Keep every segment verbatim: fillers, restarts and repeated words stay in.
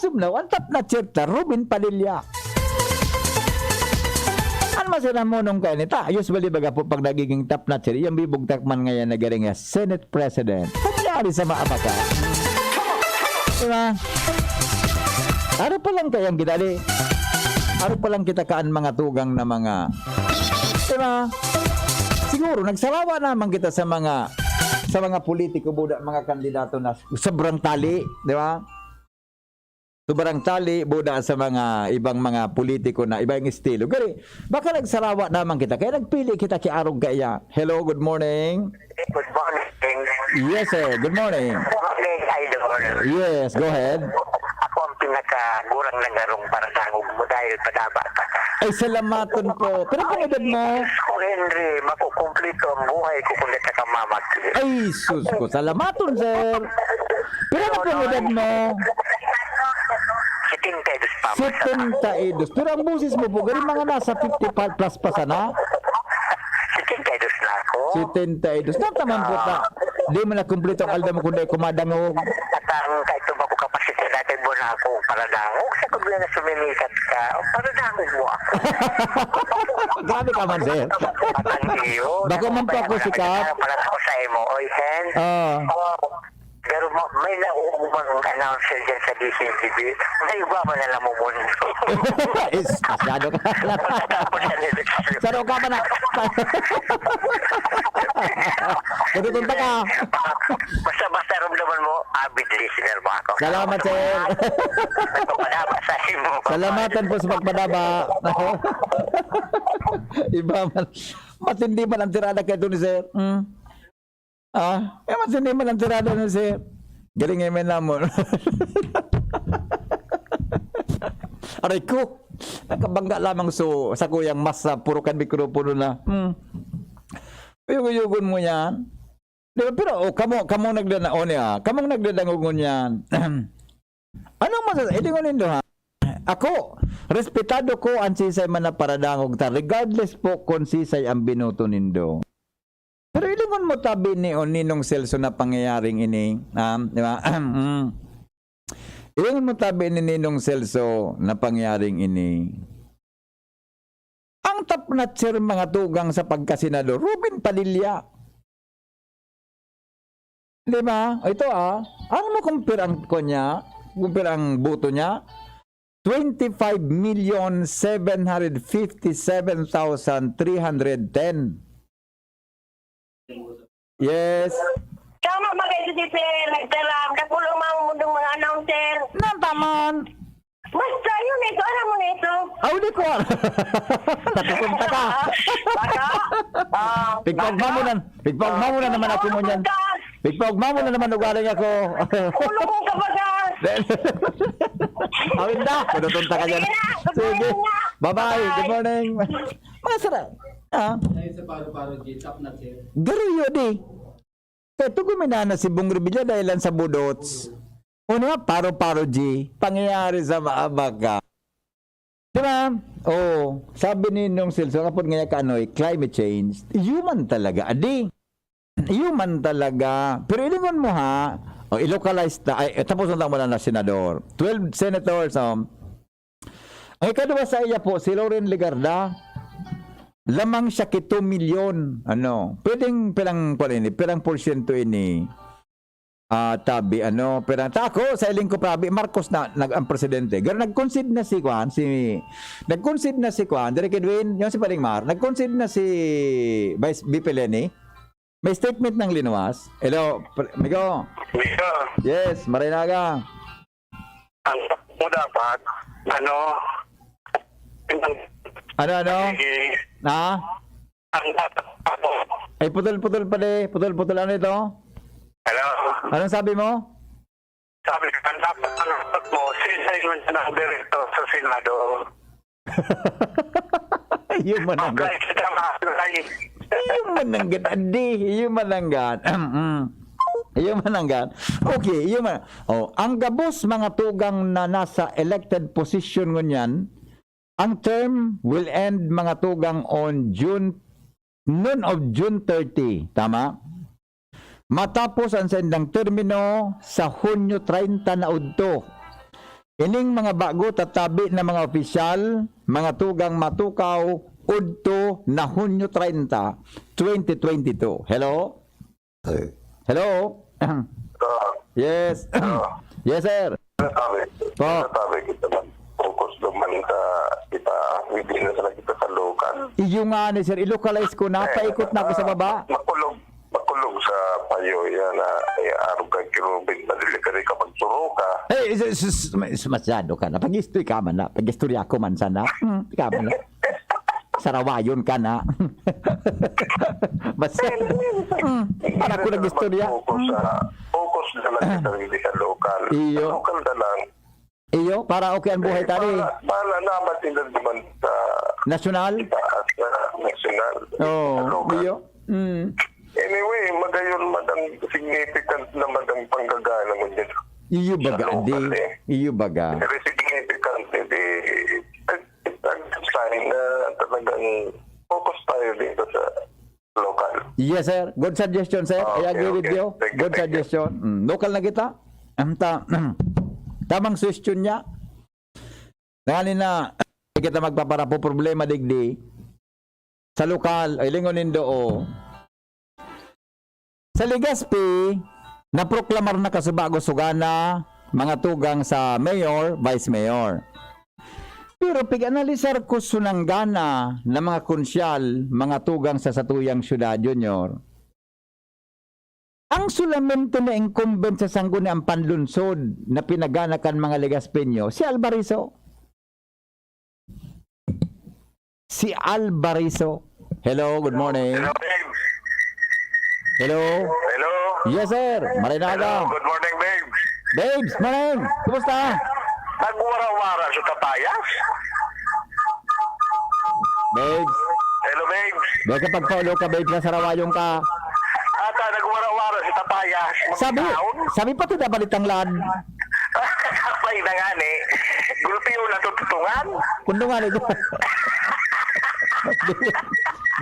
Sumlaw, ang top notcher ta, Robin Padilla. Ano man sila munong kayo nita? Usually, baga po, pag nagiging top notcher, yung bibugtak man ngayon na galing na Senate President. Nangyari sa maabaka. Diba? Ano pa lang kayang gidali? Ano pa lang kita kaan mga tugang na mga, diba? Siguro, nagsarawa naman kita sa mga, sa mga politiko, buda, mga kandidato na sobrang tali, di ba? Sobrang tali, buda, sa mga ibang mga politiko na iba yung estilo. Gari, baka nagsarawa naman kita, kaya nagpili kita ki Arog kaya. Hello, good morning. Good morning. Yes, sir. Good morning. Good morning, Idol. Yes, go ahead. Ako ang pinakagurang na garong para sa mo dahil padaba ka. Ay, salamaton po. Pero kung edad mo? Diyos ko, Henry, makukumplito ang buhay ko kung di ka mamaki. Ay, sus ko. Salamaton, sir. Pero ano pong edad mo? Setenta y dos pa, Setenta y dos. Pero ang boses mo po, gari mga nasa fifty plus pa sana? Setenta y dos na ako. Setenta y dos. Nataman po ta. Di man na kumpleto ang aldaw mo kundi kumadangog. At ang kahit ba ko kapasidad natin mo na ako, paradangog. Sa problema, sumimikat ka, o, paradangog mo ako. Grabe ka man, sir. Patang iyo. Bako man po ako sikat. Para ako sa imo, oy, Hen. Oo. Oh, pero ma-, may nauuman ang announcer dyan sa D C T V. May iba man na namumuno. Is, masyado ka. Tapos yan, eleksyon. Saro ka ba na? Kuduton ta ka. Basta-basta ramdaman mo, avid listener mo ako. Salamat, sir. Nagpapadaba sa imo. Salamatan po sa pagpadaba. Iba man. Matindi man ang tirada kay Tony, sir. Hmm. Ah, eh, matindi man ang tirada ni sir. Galing nga may namon. Aray ko! Nakabangga lamang so, sa kuyang mas sa puro kan mikropono na. Hmm. Uyog-uyogon mo yan. Di ba? Pero, oh, kamo, kamo nagdana-, oh, niya, kamong nagdadangog ngunyan. Anong masas-, eh, lingon nindo, ha? Ako, respetado ko an sisay man na paradangog ta, regardless po kung sisay ang binoto nindo. Pero ilingon mo tabi ni, o, Ninong Celso na pangyayaring ini, ah, di ba? Mm. Ilingon mo tabi ni Ninong Celso na pangyayaring ini. Ang top notcher mga tugang sa pagkasenador, Robin Padilla. Di ba? Ito, ah. Ano mo compare ang kanya? Compare ang boto niya? Twenty-five million seven hundred fifty-seven thousand three hundred ten. Yes. Tama ba kayo si Sir? Nagtaram. Dakulo ang mga mundong mga announcer. Nataman. Basta yun, ito. Alam mo na ito. Aw, di ko alam. Nagpupunta ka. Baka. Ah, Pigpaugma mo baka. na. Pigpaugma mo na naman ako mo niyan. Pigpaugma mo na naman ugaling ako. Ulo kong kabagas. Awin na. Kudutunta ka dyan. Sige na. Good Sige. morning na. Bye-bye. Good Bye. morning. Mga sara. Ah. Dahil sa paro-paro, G, top na, sir. Garuyo di. Kaya tugumin na na si Bong Revilla dahil lang sa budots. Una, paro-paro, G. Pangyayari sa maabak ka. Di ba? Oh, sabi ni Nong Celso, kapag nga ka, ano, eh, climate change, human talaga, adi. Human talaga. Pero ilingon mo, ha, o, i-localize ta, ay, eh, tapos na mo na na senador. Twelve senators, um, ang ikaduwa sa iya po, si Loren Legarda. Lamang siya ki two milyon. Ano, pwedeng pirang, kwan ini, pirang porsyento ini. Ah, tabi, ano, pirang, ta ako, sa iling ko, prabi, Marcos na, nag, ang presidente. Gar, nag-concede na si, kwan, si, nag-concede na si, kwan, Direk Edwin, yung si Paring Mar, nag-concede na si Vice V P Leni. May statement ng linuwas. Hello, pre-, amigo. Amigo. Yes, maray na aga. Ang mo dapat, ano, Ano, ano? Sige. Ha? Ang dapat ako. Ay, putol-putol pa di. Putol-putol. Ano ito? Hello? Anong sabi mo? Sabi ko, ang dapat ang dapat mo, sisay mo siya ng direktor sa Senado. Yun man ang Apply kita, ma-apply. Yun man ang gan-, adi, yun man ang gan-, mm. Yun man ang gan-, okay, yun man. Oh, ang gabos mga tugang na nasa elected position ngunyan, ang term will end mga tugang on June, noon of June thirty. Tama? Matapos ang saindang termino sa Hunyo treinta na udto. Ining mga bago tatabi na mga opisyal, mga tugang matukaw, udto na Hunyo treinta, twenty twenty-two. Hello? Hello? Ah, Yes. Yes, sir. Sinasabi, Po. Sinasabi kita man, focus naman sa kita, hindi na sa kita sa local. Iyo nga ni sir, i-localize ko na, paikot na ako sa baba. Makulog, makulog sa payo yan na eh, arog kang kirubig, madali ka rin kapag suro ka. Eh, sus, sus, sus, masyado ka na. Pag-istoy ka man na. Pag-istorya ko man sana. Hmm, ka man na. Sarawayon ka na. Basta, hmm, para ko nag-istorya. Focus sa, focus na lang kita hindi sa local. Iyo. Sa local na lang. Iyo, para okay ang buhay tani. Para, para naman sila naman sa Nasyonal? itaas na nasyonal. Oo, Sa local. iyo. Mm. Anyway, magayon man ang significant naman ang panggagana mo dyan. Iyo baga, Sa andi. local, eh. Iyo baga. Very significant, hindi. Ang sign na talagang focus tayo dito sa local. Yes, sir. Good suggestion, sir. I Okay, agree with okay. you. Thank you, Good thank you. Suggestion. Mm, local na kita. Ang ta tamang suggestion niya. Nangani na kita magpaparapo problema digdi. Sa lokal, ay lingon nindo, oh. Sa Legazpi, naproklamar na kasubago sugana mga tugang sa mayor, vice mayor. Pero pig-analisar ko sunanggana na mga konsyal, mga tugang sa satuyang syudad, Junior. Ang solamente na incumbent sa Sangguniang Panlungsod na pinagana kan mga Legazpeño, si Alvarizo. Si Alvarizo. Hello, good morning. Hello, Babes. Hello. Hello. Yes, sir. Maray na aga. Hello, good morning, Babes. Babes, morning. Kumusta? Nagwara-wara sa Tapayas? Babes. Hello, Babes. Dahil kapag paulo ka, babes, nasarawayon ka. Ata, nagwara-wara sa Tapayas. Sabi, Magtaon? sabi pa to na balitang lad. Ay, na nga ni. Gulpiyo na tututungan. Kundo nga nito.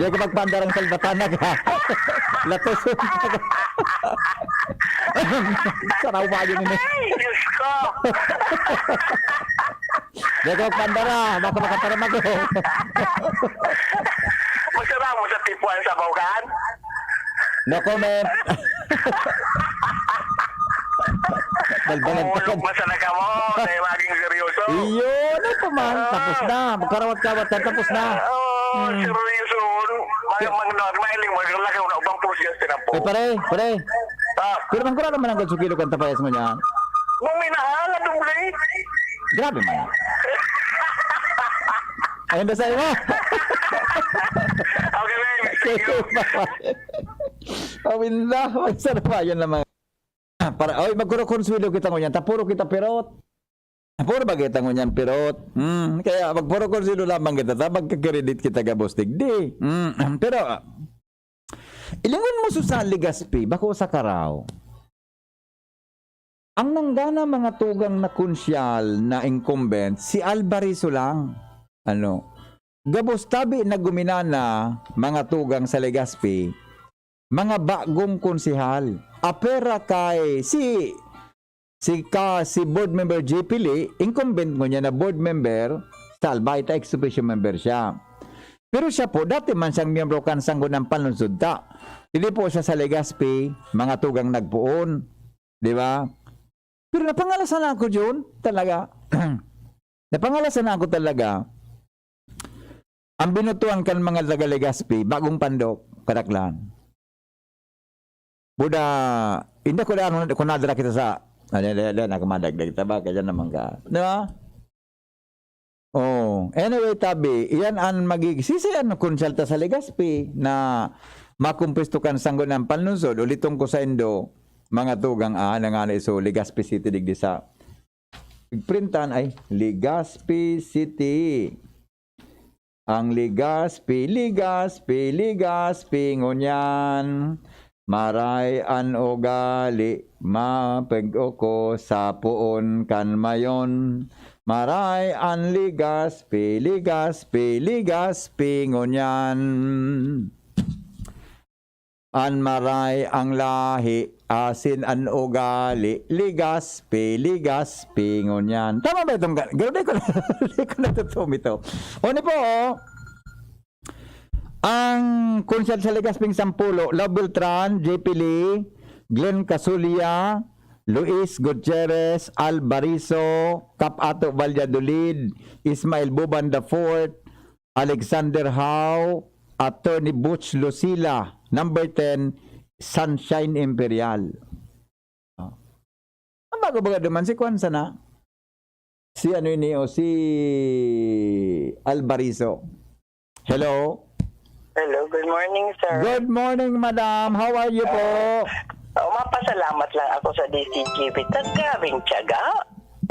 Di ka magpandarang salbatanak, ha? Latos. Sarawayon ini. Ay, Diyos ko. Di ka magpandara. Baka makatarama ko. Masarap mo sa tipuan sa Baugan? No comment. Balbalan pa. Mahulog man sana kamo, dahil maging seryoso. Iyon, ano pa man? Tapos na. Magkarawat-kawat na. Tapos na. Oo, seryoso. Mga, mga, mga, mga, mga, mga, mga, mga, ubang pulos yan, tinampo. Eh, pare, pare. Ah, Pero man kurang naman ang gansukilo kan Tapayas mo niya. Buminahan na doble. Grabe man. Ayun na sa'yo. Okay, babe. Thank you. Awin na, magsarap yan naman. Para, oy, magkurokonsuelo kita ngunyan. Tapuro kita pirot. Tapuro ba kita ngunyan pirot? Hmm, kaya magkurokonsuelo lamang kita. Ta, magkakredit kita gabos digdi. Hmm, pero, ah, ilingon mo, Susan Legaspi, bako sa karaw. Ang nanggana mga tugang na konsyal na incumbent, si Alvarizo lang. Ano? Gabos tabi na guminana mga tugang sa Legazpi, mga bagong konsehal. Apera kay si, si, ka, si board member J P Lee, incumbent ngunyan na board member sa Albay, ta ex officio member siya. Pero siya po, dati man siyang miyembro kan Sangguniang Panlungsod ta. Dili po siya sa Legazpi, mga tugang nagpoon. Di ba? Pero napangalasan ako, Jun, talaga. Napangalasan ako talaga. Ang binutuan kan mga taga Legazpi, bagong pandok, kadaklan. Buda, hindi ko na, kung nadra kita sa, ano, ano, ano, nakamadagdag ta ba? Kaya naman ka. Di ba? Oh, anyway, tabi, iyan ang magig-, sisi ang konsulta sa Legazpi na makumpuesto kan Sangguniang Panlungsod, uliton ko sa indo, mga tugang, ah, nangani so Legazpi City digdi sa printan ay Legazpi City. Ang Legazpi, Legazpi, Legazpi ngunyan. Maray an ugali, mapeg-oko sa poon kan mayon. Maray an Legazpi, Legazpi, Legazpi ngunyan. An maray ang lahi, asin an ugali, Legazpi, Legazpi ngunyan. Tama ba itong ga-, pero di ko na, di ko natutuo ito. O, ni po, oh. Ang konsehal sa Legazping Sampulo, Love Beltran, J P Lee, Glenn Casulla, Luis Gutierrez, Al Bariso, Kap Ato Valladolid, Ismael Buban the fourth, Alexander Hao, Attorney Butch Lucila, number ten, Sunshine Imperial. Oh. Ang bago baga duman, si Kwan sana? Si ano ini, o si Alvarizo? Hello? Hello, good morning, sir. Good morning, madam. How are you po? Oh, mapasalamat lang ako sa D C G B. Tag grabing tiyaga.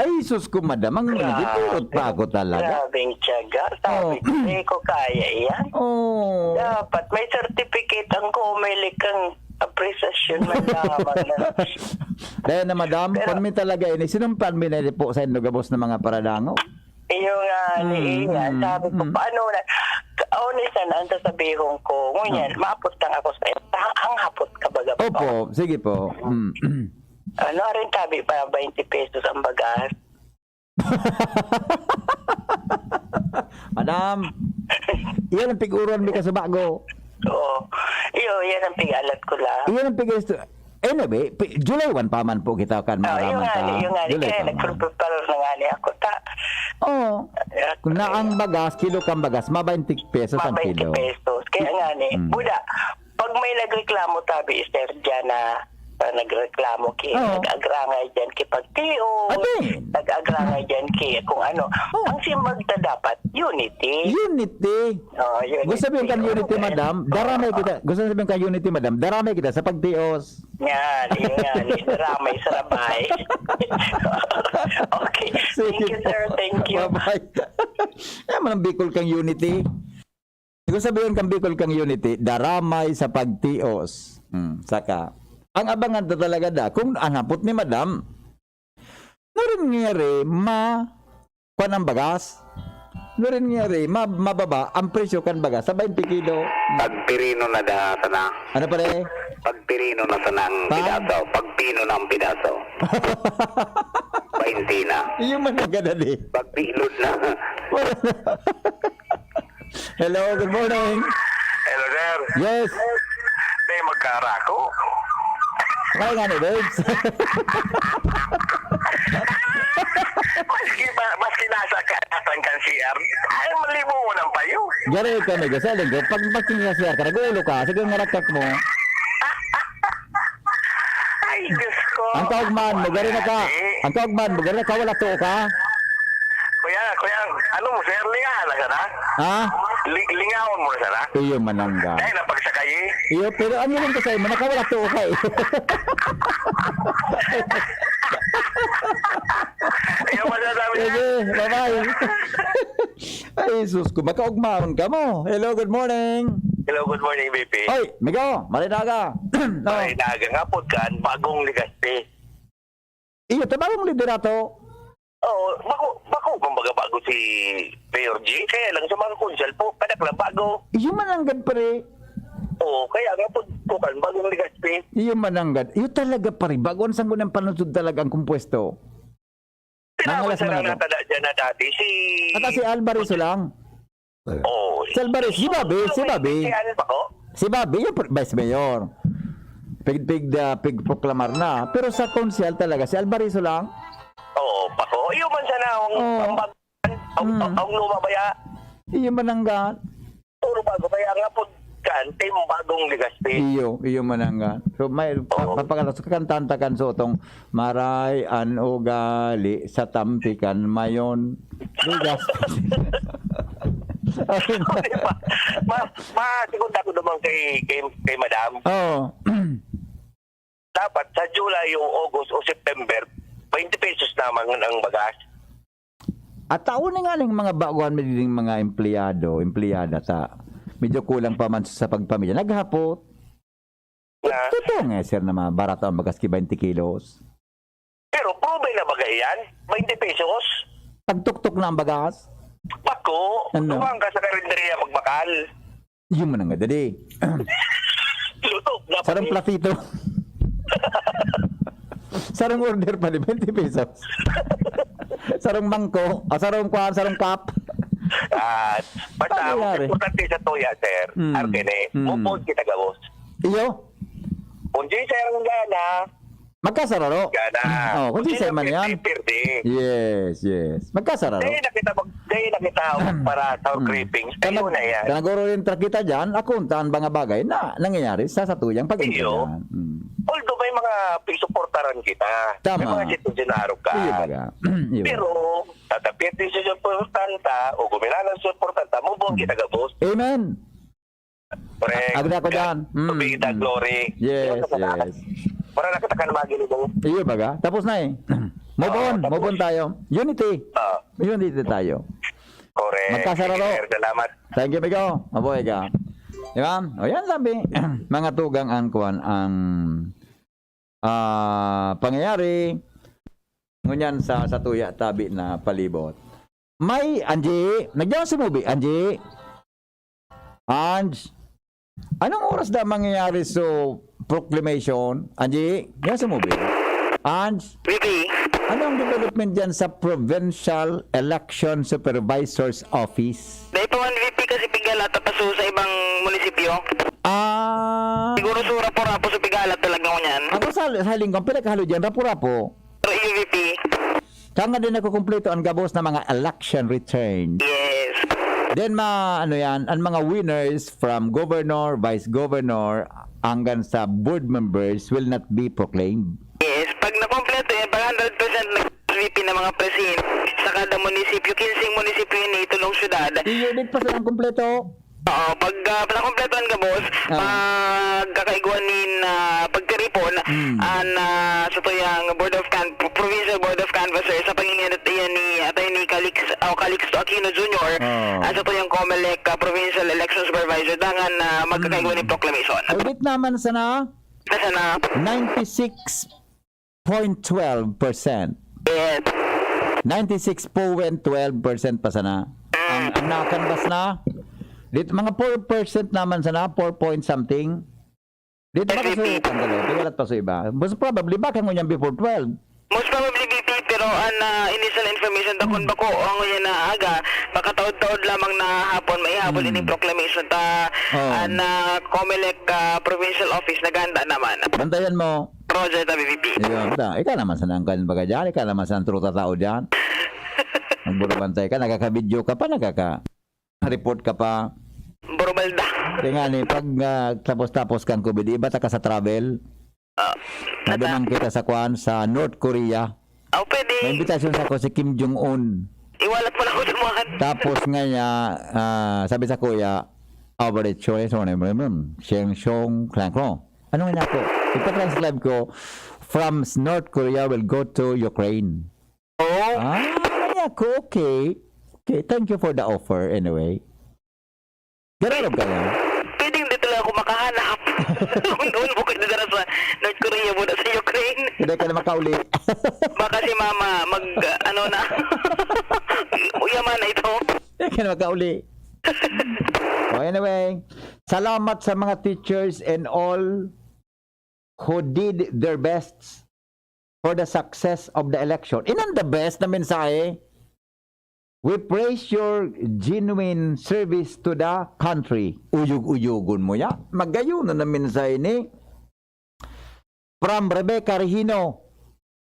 Ay, sus ko, madam. Ang Grabe. Nagtutulot pa ako talaga. Grabing tiyaga. Sabi Oh. ko, "Di ko kaya iyan." Oh. Dapat may certificate ang Comelec kang appreciation man lamang na. Dahil na, madam, Pero- kung mi talaga ini, sinumpan mi na po sa indo gabos na mga paradango. Iyo nga, ni Mm, Ian. mm, Sabi ko, mm. "Paano na?" Honest na ang sasabihon ko. Ngunyan, maapot lang ako sa ang, ang hapot ka baga po. Opo, sige po. Mm. Ano, arin tabi pa, twenty pesos ang bagas. Madam, iyan ang pig-uruan mi kasubago. Oo. Iyo, yan ang pig-alat ko lang. Iyan ang pig-, anyway, pi-, July one pa man po kita kan Ah, yung maaraman nga, ta. yung nga, July kaya pa man. nagpre-prepare na nga ni ako ta. Oo. Kung na ang bagas, kilo kang bagas, ma twenty pesos ang Mabay kilo. Pesos. Kaya nga ni, Mm. buda, pag may nagreklamo tabi, sir, dyan na, ah, nagreklamo ki, Oo. nag-agrangay dyan ki pagtios, Atin. nag-agrangay dyan ki kung ano. Oo. Ang simbag ta dapat, unity. Unity. Oh, unity. Gusto sabihin kan unity, Okay. madam? Daramay kita. Gusto sabihin kan unity, madam? Daramay kita sa pagtios. Yan, yun yan. Daramay sa rabay. Okay. Thank Sige you, po. Sir. Thank you. Bye-bye. Yan man ang Bicol kang unity. Gusto sabihin kan Bicol kang unity, daramay sa pagtios. Hmm, saka, ang abangan ta talaga da, kung ang hapot ni madam, nurin ngeri ma, kwan ang bagas? Nurin ngeri ma, mababa ang presyo kan bagas sa twenty kilo. Pagpirino na da sana. Ano pare? Pagpirino na sana ang Pa? Pidaso. Pagpino na ang Pidaso. Bainti na. Iyo man ang gadali. Pagpilod na. Hello, good morning. Hello, sir. Yes. May magkarako. Kaya nga ni, babes. Maski, ba, maski nasa ka, nasa kan C R, ay, malibo mo ng payo. Gari ka, may gasal. Pag, pag sinasayar ka, nag-uulo ka. Sige, ngarakak mo. Ay, Diyos ko. Ang kaugmaan mo, gari na ka. Ang kaugmaan mo, gari na ka, wala to ka. Kuya, kuya, ano mo, sir? Lingahan na sana? Ha? Li- lingawan mo na sana? Iyo, manangga. Dahil napagsakay eh. Iyo, pero ang ilang ko sa'yo, nakawala to ka eh. Ayaw masasabi na. Sige, bye-bye. Ay, sus ko, makaugmaon ka mo. Hello, good morning. Hello, good morning, B P. Oy, Migo, marinaga. Oh. Ay, naga nga po kan, bagong Legazpi. Iyo, ta bagong liderato. Oo, bako, bako, kumbaga bago si Mayor G. Kaya lang sa mga konsel po, kadak lang bago. Iyo mananggad, pare. Oo, kaya nga po, po kan, bagong Legazpi. Iyo mananggad. Iyo talaga, pare. Bago ang sanggo ng panlungsod talaga ang kumpuesto. Tinawa Nangalas sa man lang ako. Natada dyan na dati, si... Ata si Alvarez lang. Oo. Si Alvarez, si Bobby, si Bobby. Si ano pa ko? Si Bobby, yung pr- vice mayor. Pig, pig, ah, pig proklamar na. Pero sa konsehal talaga, si Alvarizo lang. Oo, pa ko. Iyo man sana ang, Oo. ang, bag- ang, Hmm. ang, ang lumabaya. Iyo manangga. Puro bago. Kaya nga po, kan, team bagong Legazpi. Iyo, iyo manangga. So, may Oo. papagalas ka kantahan ta kan so tong maray an ugali sa tampikan mayon. Bigas. Di ba? Ma, ma, siguro ako naman kay, kay, kay madam. Oo. Dapat sa July o August o September, twenty pesos naman ang bagas. At taon na nga ng mga baguhan, magiging mga empleyado, empleyada ta. Medyo kulang pa man sa pagpamilya. Naghapot. Na, Totoo nga, sir, na mga barato ang bagas ki twenty kilos. pero proven na ba yan? Twenty pesos? Pagtuktok na ang bagas. Bako, Ano? Dumang ka sa karinderya magbakal. Yun mo na nga, dali. Luto, dapat Sarong eh. Platito. Sarong order pa, di, twenty pesos. Sarong mangko, ah, sarong kuan, sarong cup. Ah, basta, Ano ang nangyari? Importante sa tuya, sir, Mm. Arkin eh, Mm. move on kita gabos. Iyo? Kung di, sir, ang gana, Magkasararo. Gana. Oh, kung Hindi sisay na man yan. pirdi-pirdi. Yes, yes. Magkasararo. Dahil na kita mag-, dahil na kita para sa Mm. creeping. Ayun Kanag-, na yan. kanagoro yung trakita dyan, akuntaan ba nga bagay na nangyayari sa satuyang pag-intrigahan. Iyo. Mm. Although may mga pisuportaran kita. Tama. May mga sitwasyon na arog ka. Iyo baga. Iyo. Pero, tatapit din siya sa portanta o gumilalang sa portanta, move on Mm. kita gabos. Amen. Correct. Agree ako dyan. Mm, Tubig na mm. glory. Yes, Yun, yes. Para nakita ka na magiliw. Iyo baga. Tapos na eh. Move Oo, on. Move tapos on tayo. Unity. Ah. Unity tayo. Correct. Magkasararo. Sige, sir. Salamat. Thank you, amigo. Mabuhay ka. Di ba? O yan, sabi. Mga tugang ang kuwan, ang, ah, pangyayari. Ngunyan sa, sa tuya, tabi na palibot. May, Angie. Nagyan si Mubi. Angie. Ange, anong oras na mangyayari so proclamation? Angie, yan sa movie. Ange, V P. Anong development dyan sa Provincial Election Supervisor's Office? Dahil pa man, V P, kasi pigala ta pa so sa ibang munisipyo. Ah. Siguro so rapo-rapo so pigala talaga ko niyan. Ako sa, sa lingkong, pila kahalo dyan, rapo-rapo. Pero iyo, V P. Kaya nga din nakukumpleto ang gabos na mga election returns. Yes. Then, ma-, ano yan, ang mga winners from governor, vice governor, hanggang sa board members will not be proclaimed. Yes. Pag nakompleto yan, pag hundred percent na V P ng mga presin sa kada munisipyo, kinsing munisipyo ini, tulong syudad. Iyo, di pa sila ang kumpleto. Oo, pag, ah, nakompleto ang gabos, Ah. magkakaigwa nin, ah, pagtiripon, Mm. an, ah, sa tuyang Board of Can-, Provincial Board of Canvassers sa pangingirit iyan ni Attorney Calix-, o Calixto Aquino Junior, Oo. ah, sa tuyang Comelec, ah, Provincial Election Supervisor, dangan, ah, magkakaigwa Mm. nin proclamation. Audit naman sana, Nasa na? ninety-six point twelve percent. Yes. Ninety-six point twelve percent pa sana. Ang, ang nakanbas na, dit-, mga four percent naman sana, four point something. Dito ba Yes, V P. Kasutan ka, Lord? Wala pa sa iba. Most probably, baka ngunyan before twelve. Most probably, V P, pero ang, ah, initial information, takon Hmm. bako, ang ngunyan na aga, makataod-taod lamang na hapon, may habol Hmm. ining proclamation ta, Oh. ang, ah, Comelec, ah, provincial office, naghanda naman. Bantayan mo. Roger, W V P. Ayun, ta, ikaw naman sana ang kan baga dyan, ikaw naman sana ang truta tao dyan. Nagburubantay ka, nakaka-video ka pa, nakaka-report ka pa. Burubalda. Kaya nga ni, pag, ah, tapos-tapos kang covid, iba ta ka sa travel. Ah, Nadumang kita sa kwan, sa North Korea. Oh, pwede. May imbitasyon sa ko si Kim Jong-un. Iwalat mo na ako sa mga Tapos nga niya, ah, sabi sa kuya, "Average, sorry, sorry, brum, brum, sheng, shong, klang, klong." Ano nga niya ako? Ipa-translate ko, "From North Korea will go to Ukraine." Oh. Ah, niya ako, okay. Okay, thank you for the offer anyway. Gararog ka lang. Pwedeng dito lang ako makahanap. Noon mo kayo dara sa North Korea, muna sa Ukraine. Hindi ka na makauli. Baka si mama mag, ano na. Uyaman na ito. Hindi ka na makauli. Oh, anyway, salamat sa mga teachers and all who did their best for the success of the election. Inan the best na mensahe, "We praise your genuine service to the country." Uyog-uyogon mo ya. Magayon na mensahe ni from Rebecca Regino.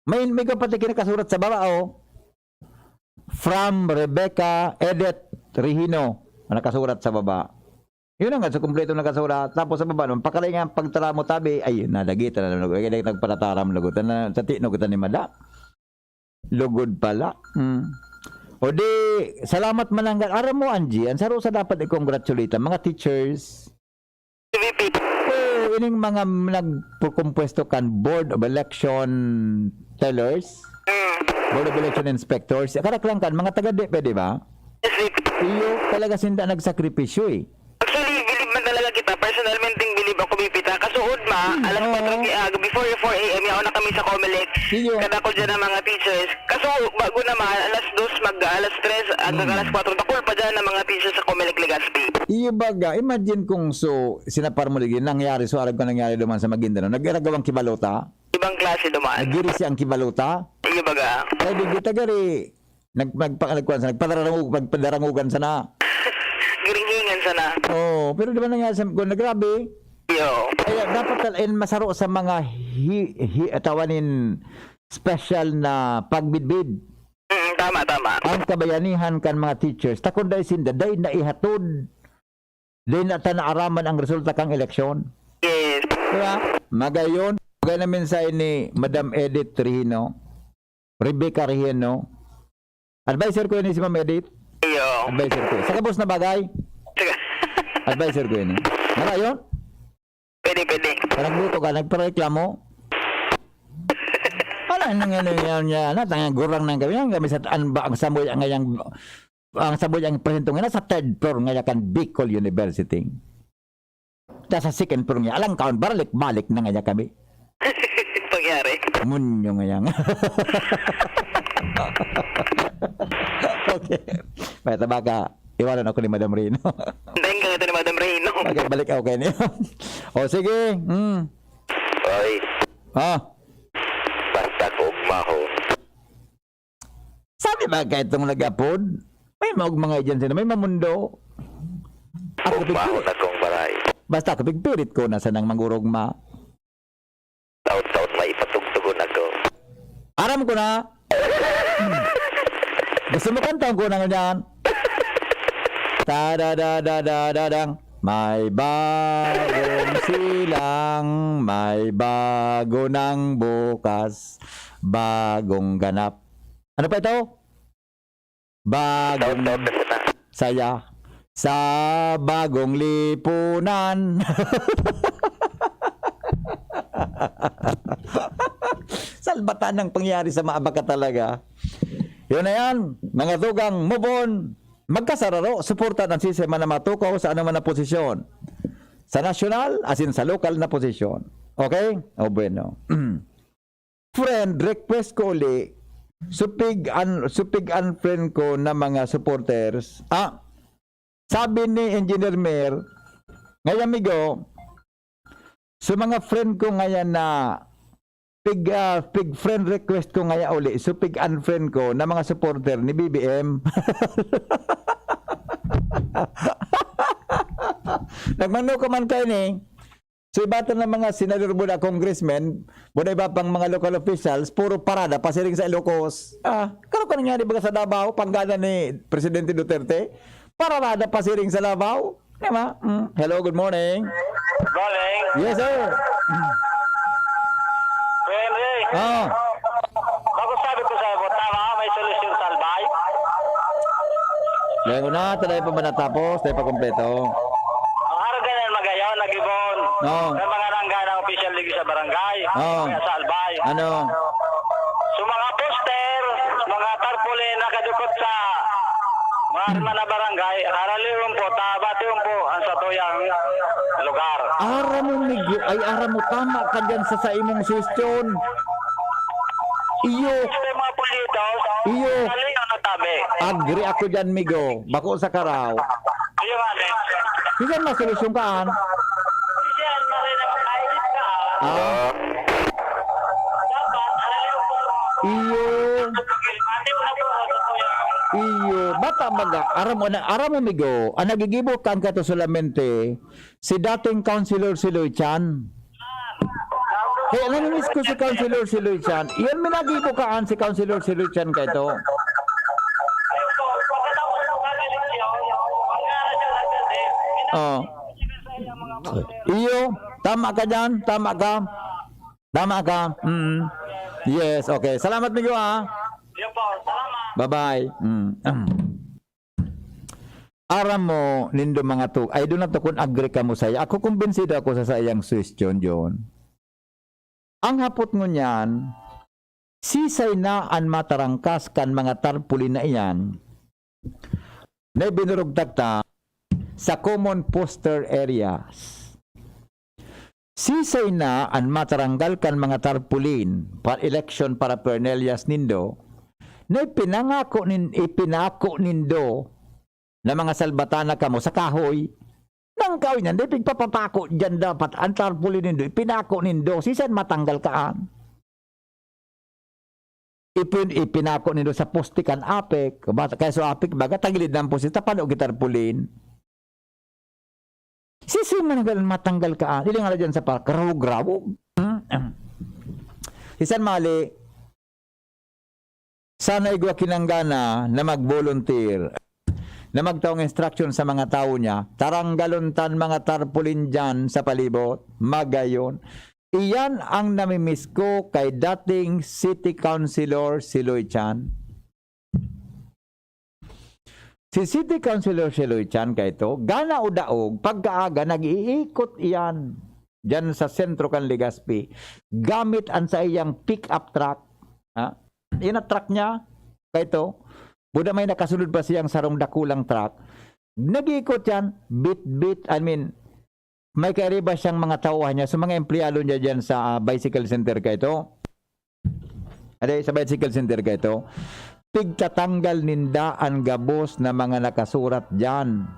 May, may kapatid kinakasurat sa baba, oh. From Rebecca Edith Regino. Ang nakasurat sa baba. Yun na nga, sa kumpleto nakasurat. Tapos sa baba naman, pakaringan, pagtara mo tabi, ay, nadagita na naman. Kaya nagpatataram, lagot na, sa tino kita ni Mada. Lugod pala. Hmm. O di, salamat mananggal. Aram mo, Angie, ang saro sa dapat i-congratulate ang mga teachers. V P. Eh, ining mga nagpukumpwesto kan Board of Election Tellers, Mm. Board of Election Inspectors, karaklang kan, mga taga-DepEd, di ba? Yes, V P. Iyo, talaga sinda nagsakripisyo eh. Actually, bilib man talaga kita. Personalmente, bilib ako, V P, ta. Kasuod ma, Hmm, alas oo. kwatro ki-, ah, before four A M, yaon na kami sa Comelec. Iyo. Kadakol dyan ang mga teachers. Kaso, bago naman, alas dos, mag, alas tres, hanggang Hmm. alas kwatro, dakol pa dyan ang mga teachers sa Comelec Legazpi. Iyo baga, imagine kung so, sinapar mo lagi, nangyari, so arag ko nangyari duman sa Maguindanao. Nag-iragaw ang kibaluta? Ibang klase duman. Nagirisi ang kibaluta? Iyo baga. Ay, di kita gari, nag-, magpa-, nagkuhan sa, nagpadarangug-, magpadarangugan sana. Giringgingan sana. Oo, pero di ba nangyari sa, kung nagrabe? Iyo. Kaya dapat tal-, in masaro sa mga hi-, hi-, atawan nin special na pagbidbid. Mm, tama, tama. Ang kabayanihan kan mga teachers, ta kun dai sinda, dai na ihatod, dai na ta naaraman ang resulta kan eleksyon. Yes. Di ba? Magayon, magay na mensahe ni Madam Edith Regino, Rebecca Regino. Adviser ko ini si Ma'am Edith. Iyo. Adviser ko. Sa gabos na bagay, Sige. Adviser ko ini. Magayon? Pwede, pwede. Parang luto ka, nagpareklamo. Wala nang ano yan, yan. Natangay gurang nang kami. Yan kami sa, ang, ba, ang samoy, ang ngayang, ang samoy, ang presentong ina sa third floor ngaya kan Bicol University. Ta sa second floor niya, alang kaon, baralik-balik na ngaya kami. Pangyari. Munyo ngayang. Okay. May tabaka, iwanan ako ni Madam Rino. Dahil ka nga ito ni Madam Rino. Okay, balik ako kayo niyo. O, sige. Mm. Oy, Ah, basta ko ugmahon. Sabi ba kayo itong nagapod? May maugma nga dyan sila, may mamundo. Ako Ugmahon pigpirit. Akong baray. Basta ako pigpirit ko na sanang mangurugma. Taon-taon may ipatugtugon ako. Aram ko na. Gusto mo kanta ko na ganyan? Ta da da da da da dang. May bagong silang, may bago ng bukas, bagong ganap. Ano pa ito? Bagong Taon-taon na sana. Saya sa bagong lipunan. Salbatan ang pangyayari sa mga baka talaga. Yun na yan, mga tugang, move on. Magkasararo, suporta ng sisema na matukaw sa anong man na posisyon. Sa nasyonal, as in sa lokal na posisyon. Okay? O bueno. Friend, request ko uli, supig an-, supig unfriend ko na mga supporters. Ah, sabi ni Engineer Mer, ngayon, amigo, sa mga friend ko ngayon na pig, ah, pig friend request ko ngayon uli, supig unfriend ko na mga supporter ni B B M. Nagmano ka man kayo ni, so, iba to ng mga senador mo na congressmen, mo na iba pang mga local officials, puro parada pasiring sa Ilocos. Ah, kano ka nangyari baga sa Davao, panggana ni Presidente Duterte? Parada pasiring sa Davao. Di ba? Mm. Hello, good morning. Morning. Yes, sir. Kuya Henry. Ah. Bago sabi ko sa'yo, tama, may solusyon sa Albay. Layo na, tayo pa ba natapos? Tayo pa kompleto. Ang haraga na yan, magayon, nag-ibon. Oo. May mga nangga ng official league sa barangay. Oo. Kaya sa Albay. Ano? So, mga poster, mga tarpaulin, nakadukot sa mga arma na barangay, aralihon po, tabatihon po ang satuyang lugar. Aram mo, Migo, ay aram mo, tama ka dyan sa, sa imong suwestyon. Iyo. Sa mga pulitos, Iyo. Dali ang natabi. Agree ako dyan, Migo. Bako sa karaw. Iyo nga, eh. Bisan masolusyon ka, an? Bisan marin ang kainit ka, ah. Ah. Dapat, alam mo po. Iyo. Ate mo na po, ano po yan? Iyo. Bata baga. Aram mo na, aram mo, Migo. Ang nagigibo ka ang kato solamente, si dating Councilor Siloy Chan. Hey, namimiss ko si Councilor Siloy Chan. Iyan, minagibo ka an si Councilor Siloy Chan kay to. Oh. Iyo, tama ka dyan, tama ka. Tama ka. Mm. Yes, okay. Salamat, Migo, ah. Bye-bye. Mm. Aram mo, nindo mga tu-, ay, doon na to kung agree ka mo saya. Ako, kumbinsido ako sa sayang suwestyon, John. Ang hapot ngunyan, sisay na an matarangkas kan mga tarpaulin na iyan na ibinurugtak ta sa common poster areas? Sisay na an mataranggal kan mga tarpaulin pa election paraphernalia nindo na ipinangako nin-, ipinako nindo na mga salbatana kamo sa kahoy? Tangkaw niyan, di pigpapapako diyan dapat ang tarpaulin nindo, ipinako nindo, sisan matanggal kaan? Ipin-, ipinako nindo sa poste kan APEC, ba-, kaya sa APEC, baga, tagilid ng poste, tapano ki tarpaulin? Sisan man ang matanggal kaan? Ilingan na diyan sa park, rawog-rawog. Sisan mali, sana igwa kinanggana na mag-volunteer, na magtaong instruction sa mga tawo niya, "Taranggalon tan mga tarpaulin diyan sa palibot." Magayon. Iyan ang namimiss ko kay dating City Councilor Siloy Chan. Si City Councilor Siloy Chan kaito, gana o daog, pagkaaga, nag-iikot iyan diyan sa sentro kan Legazpi, gamit an saiyang pick-up truck. Ha? Iyan ang truck niya, kaito. Buda may nakasunod pa siyang sarong dakulang truck. Nag-iikot yan, bit-bit, I mean, may kairiba siyang mga tauhan niya, so mga empleyado niya diyan sa, ah, bicycle center kaito. Ade, sa bicycle center kaito. Pigtatanggal ninda an gabos na mga nakasurat diyan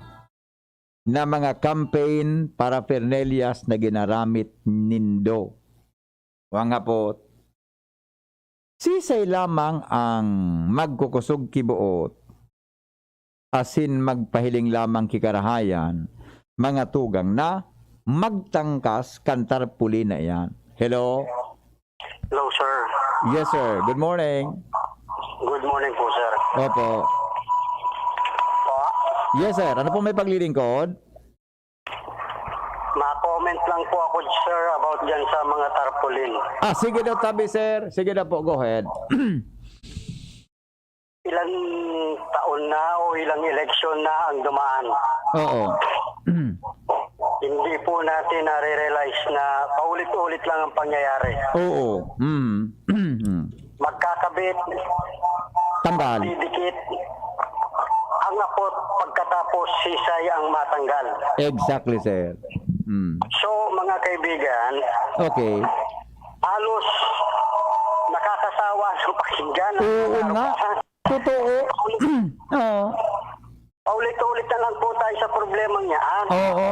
na mga campaign paraphernalias na ginaramit nindo. Wang hapot, sisay lamang ang magkukusog ki boot, asin magpahiling lamang ki karahayan, mga tugang na magtangkas kan tarpaulin na iyan. Hello? Hello, sir. Yes, sir. Good morning. Good morning po, sir. Opo. Po? Yes, sir. Ano po may paglilingkod? Ma-comment lang po ako, sir, about dyan sa mga tarpaulin. Ah, sige daw, tabi, sir. Sige daw po, go ahead. Ilang taon na o ilang eleksyon na ang dumaan. Oo. Hindi po natin nare-realize na paulit-ulit lang ang pangyayari. Oo. Mm. Mm. Magkakabit, Tanggal. Didikit, ang apot pagkatapos sisay ang matanggal. Exactly, sir. Mm. So, mga kaibigan, Okay. halos nakakasawa ang pakinggan. Oo nga. Totoo. Oo. Paulit-ulit na lang po tayo sa problema niyan. Oo.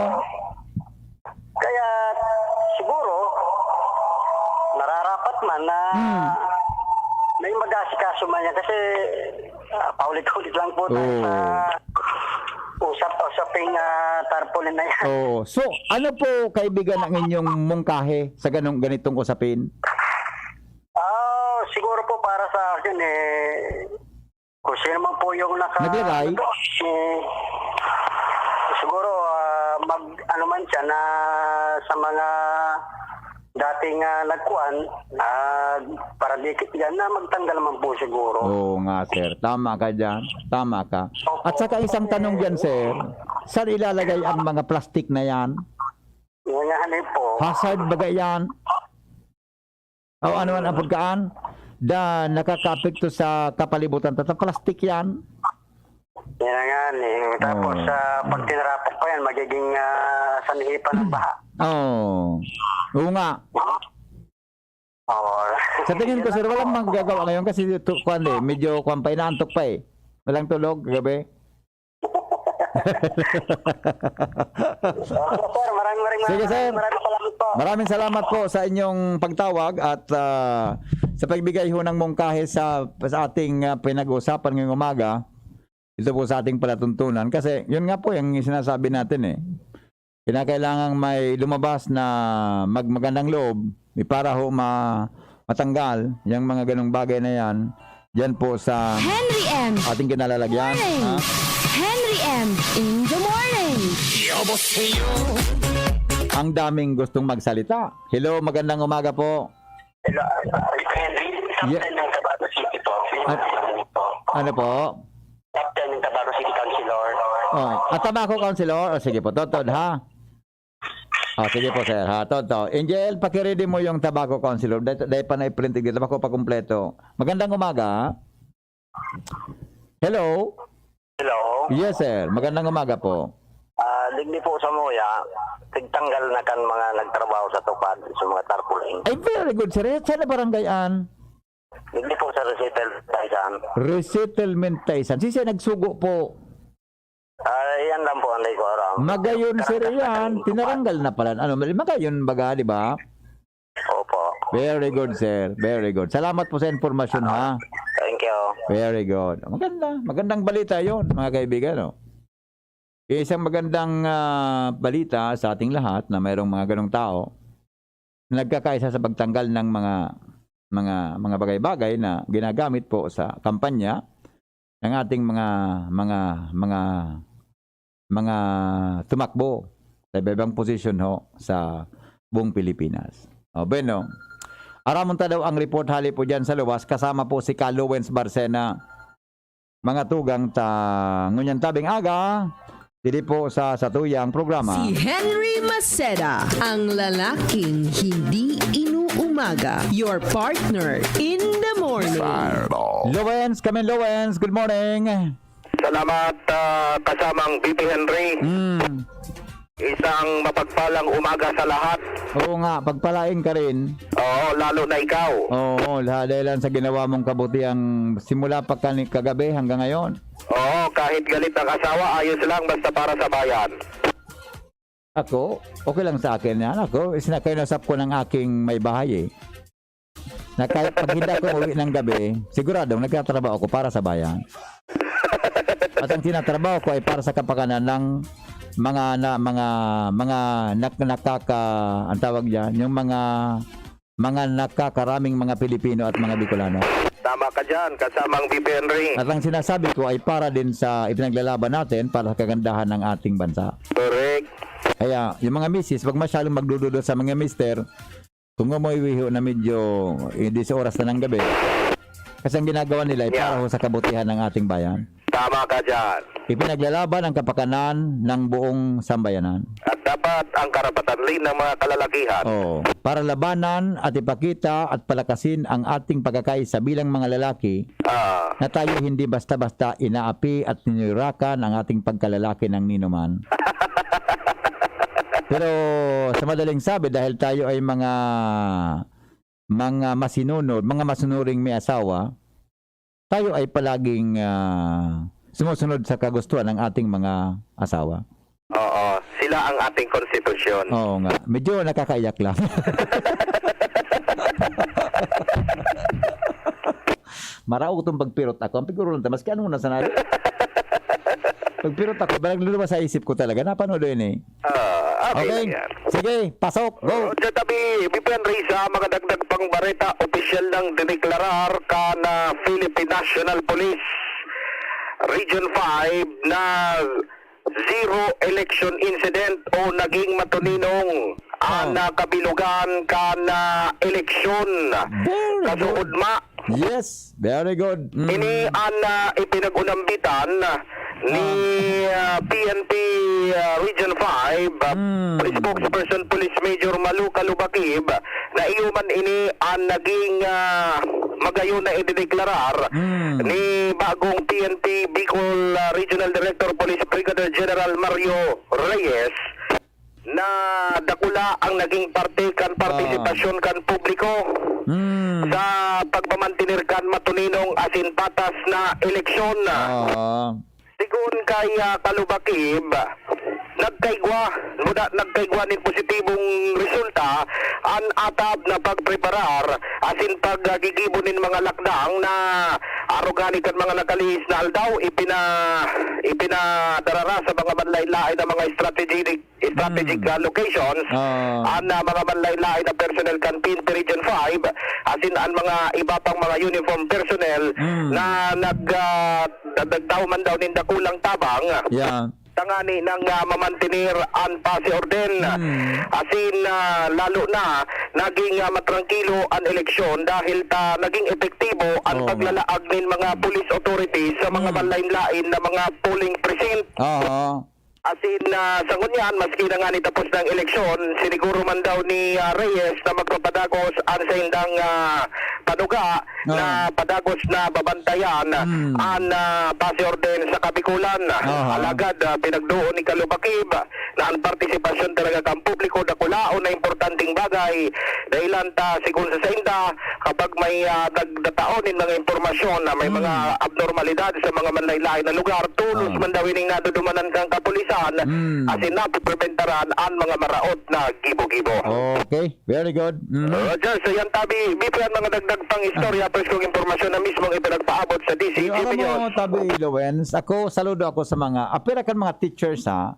Kaya siguro, nararapat man na Hmm. may mag-aasikaso man yan kasi, ah, paulit-ulit lang po tayo Oo. sa usap-usaping, ah, tarpaulin na yan. Oo. So, ano po, kaibigan, ang inyong mungkahi sa ganong, ganitong usapin? Ah, siguro po para sa akin, eh, kung sino man po yung naka- Naglagay? Eh, siguro, ah, mag-, ano man siya na sa mga dating, ah, nagkuan, ah, paradikit yan na magtanggal man po siguro. Oo nga, sir. Tama ka dyan. Tama ka. Opo. At saka isang tanong dyan, sir. Saan ilalagay ang mga plastic na yan? Yan nga, ano po. Hazard baga yan? O ano man ang pagkaan, da nakakaapekto sa kapalibutan. Tata plastic yan. Yan na nga, eh. Tapos, Oo. ah, pag tinarapak pa yan, magiging, ah, sanhi pa ng baha. Oo. Oo nga. Oo. Sa tingin ko, Yan sir, lang walang po. magagawa ngayon kasi tu-, kwan eh, medyo kwan pa, inaantok pa eh. Walang tulog, gabi. Opo, sir. Maraming, maraming, Sige, sir. maraming salamat po. Maraming salamat po sa inyong pagtawag at, ah, sa pagbigay ho ng mungkahi sa, sa ating, ah, pinag-uusapan ngayong umaga. Ito po sa ating palatuntunan. Kasi, yun nga po, yung sinasabi natin eh. Kinakailangang may lumabas na mag-, magandang loob, eh, para ho ma-, matanggal yung mga ganong bagay na yan. Diyan po sa Henry M. ating kinalalagyan, Morning. ha? Henry M in the morning. Ang daming gustong magsalita. Hello, magandang umaga po. Hello, Henry. Top Yeah. ten ng Tabaco City po. An-, ano po? Top ten ng Tabaco City Councilor. Oh, at Tabaco Councilor? O, sige po, totoo, ha? Ah, sige po, sir, ha? Totoo. Angel, pakiready mo yung Tabaco Councilor. Dahil, dahil pa na-print dito, bako pa kumpleto. Magandang umaga. Hello? Hello? Yes, sir. Magandang umaga po. Ah, digdi po sa Muya, tigtanggal na kan mga nagtrabaho sa tupad, sa mga tarpaulin. Ay, very good, sir. Saan na barangay an? Digdi po sa Resettlement Taisan. Resettlement Taisan. Si siya nagsugo po. Ah, yan lang po, anday ko aram. Magayon, sir, yan. Tinaranggal na pala. Ano, magayon baga, di ba? Opo. Very good, sir. Very good. Salamat po sa impormasyon, ha? Thank you. Very good. Maganda. Magandang balita yon, mga kaibigan. No? Isang magandang ah, balita sa ating lahat na mayroong mga ganong tao na nagkakaisa sa pagtanggal ng mga mga mga bagay-bagay na ginagamit po sa kampanya ng ating mga mga mga mga tumakbo sa iba-ibang posisyon ho sa buong Pilipinas. O, bueno, aramon ta daw ang report hali po dyan sa luwas kasama po si Ka Lowens Barcena. Mga tugang ta ngunyan tabing aga, dili po sa satuyang programa. Si Henry Maceda, ang lalaking hindi inuumaga. Your partner in the morning. Lowens, come in, Lowens. Good morning. Salamat, ah, kasamang B P Henry. Mm. Isang mapagpalang umaga sa lahat. Oo nga, pagpalain ka rin. Oo, lalo na ikaw. Oo, lahat dahil lang sa ginawa mong kabutihang simula pa kani- kagabi hanggang ngayon. Oo, kahit galit ang asawa, ayos lang basta para sa bayan. Ako, okay lang sa akin yan. Ako, isinakainasap ko ng aking may bahay eh. Na kahit pag hindi ako uwi ng gabi, siguradong nagtatrabaho ako para sa bayan. At ang tinatrabaho ko ay para sa kapakanan ng mga na, mga mga nak, nakaka ang tawag diyan, yung mga mga nakakaraming mga Pilipino at mga Bicolano. Tama ka dyan, kasamang B P Henry. At ang sinasabi ko ay para din sa ipinaglalaban natin para sa kagandahan ng ating bansa. Correct. Kaya yung mga misis, wag masyadong magdududa sa mga mister. Kung umuwi ho na medyo eh, diyes oras na ng gabi. Kasi ang ginagawa nila ay Yeah. para ho sa kabutihan ng ating bayan. Tama ka dyan. Ipinaglalaban ang kapakanan ng buong sambayanan. At dapat ang karapatan rin ng mga kalalakihan. Oo. Para labanan at ipakita at palakasin ang ating pagkakaisa bilang mga lalaki Ah, na tayo hindi basta-basta inaapi at ninirakan ang ating pagkalalaki ng ninuman. Pero sa madaling sabi, dahil tayo ay mga mga masinunod, mga masunuring may asawa, tayo ay palaging ah, sumusunod sa kagustuhan ng ating mga asawa. Oo, sila ang ating konstitusyon. Oo nga. Medyo nakakaiyak lang. Maraot itong pagpirot ako. Ang piguro lang, maski anong nasa na. Pagpirot ako, parang luluwas sa isip ko talaga. Napanood yun eh. Ah, okay, Okay. lang yan. Sige, pasok. Go. Sa tabi, B P Henry, sa mga dagdag pang bareta, opisyal nang dineklarar kan Philippine National Police Region five na zero election incident o naging matuninong ang Ah. ah, kabilugan kan ah, eleksyon. Very Kasuod good. ma, Yes, very good. Mm. Ini an ah, ipinag-unambitan ni ah, P N P ah, Region five, ah, Mm. Spokesperson Police Major Malu Kalubakib, na iyo man ini an naging ah, magayon na idideklarar Mm. ni bagong P N P Bicol ah, Regional Director Police Brigadier General Mario Reyes na dakula ang naging parte kan partisipasyon kan publiko Mm. sa pagmamantener kan matuninong asin patas na eleksyon. Ah. Sigon kay ah, Kalubakib, nagkaigwa, muda nagkaigwa nin positibong resulta an atab na pagpreparar asin paggigibo nin mga lakdang na arog kan mga nakalihis na aldaw ipina ipinadarara sa mga manlain-lain na mga strategic strategic Mm. ah, locations Ah. an ah, mga manlain-lain na personnel kan P N P Region five asin an mga iba pang mga uniform personnel Mm. na nag ah, nagtao man daw nin dakulang tabang Yeah. tangani nang ah, mamantener an pasi orden. Mm. Asin ah, lalo na naging ah, matrangkilo an eleksyon dahil ta naging epektibo an Oo. paglalaag nin mga police authorities sa mga Mm. manlain-lain na mga polling precinct. Oo. Asin ah, sa ngunyan, maski na nga nitapos ng eleksyon, siniguro man daw ni ah, Reyes na magpapadagos ang saindang ah, panuga Ah. na padagos na babantayan Mm. an ah, pasi orden sa Kabikulan. Aha. Alagad ah, pinagduon ni Kalubakib na ang partisipasyon talaga kan publiko dakulaon na importanteng bagay dahilan ta sigon sa sainda kapag may ah, nagdatao nin mga impormasyon na may Mm. mga abnormalidad sa mga manlain-lain na lugar, tulos Ah. man daw ining nadudumanan kan kapulisan. maprotektahan, Mm. asin napopreventaran an mga maraot na gibo-gibo. Okay, very good. Mhm. Roger, so yan tabi, B P, ang mga dagdag pang istorya, Ah. preskong impormasyon na mismong ipinagpaabot sa D C G P News. Yung alam mo, tabi, Lowens, ako, saludo ako sa mga, apira kan mga teachers, ha?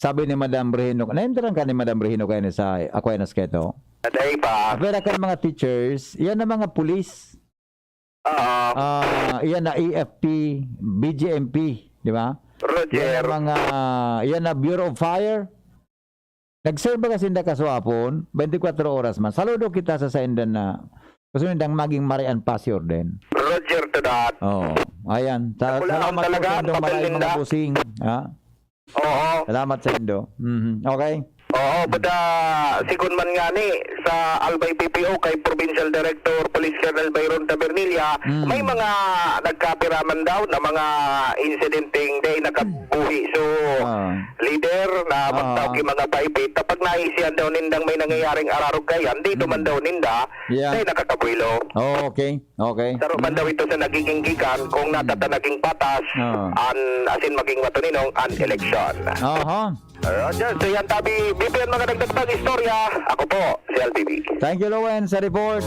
Sabi ni Madam Rehino, nainteran ka ni Madam Rehino kayo sa Aquinas Keto? Dahil pa. Apira kan mga teachers, yan ang mga pulis. Oo. Ah, iyan na A F P, B G M P, di ba? Roger. Iyan ang mga, iyan na Bureau of Fire. Nag-serve ba kasi nda kaswapon? Twenty-four oras man. Saludo kita sa sainda na gusto nindang maging marian pa si Orden. Roger to that. Oo. Ayan. Sa, Nakulaan salamat po talaga sa ang indong papel maraming mga ninda. Busing. Ha? Oo. Salamat sa indo. Mhm. Okay. Oo, bada, sigon man ngani sa Albay P P O kay Provincial Director Police Colonel Byron Tabernilla, Mm. may mga nagkapira man daw na mga insidenteng dai nakabuhi. So, Ah. leader na Ah. magtao ki mga paipit, kapag naisihan daw nindang may nangyayaring ararog kayan, dito man Mm. daw ninda, Yeah. dai nakakabuhilo. Oh, okay. Okay. Saro man daw ito sa nagiging gikan kung Hmm. natata naging patas Oo. an, asin maging matuninong an eleksyon. Aha. Roger, so yan tabi, B P, ang mga dagdag pang istorya. Ako po, si L B B. Thank you, Lowen, sa report.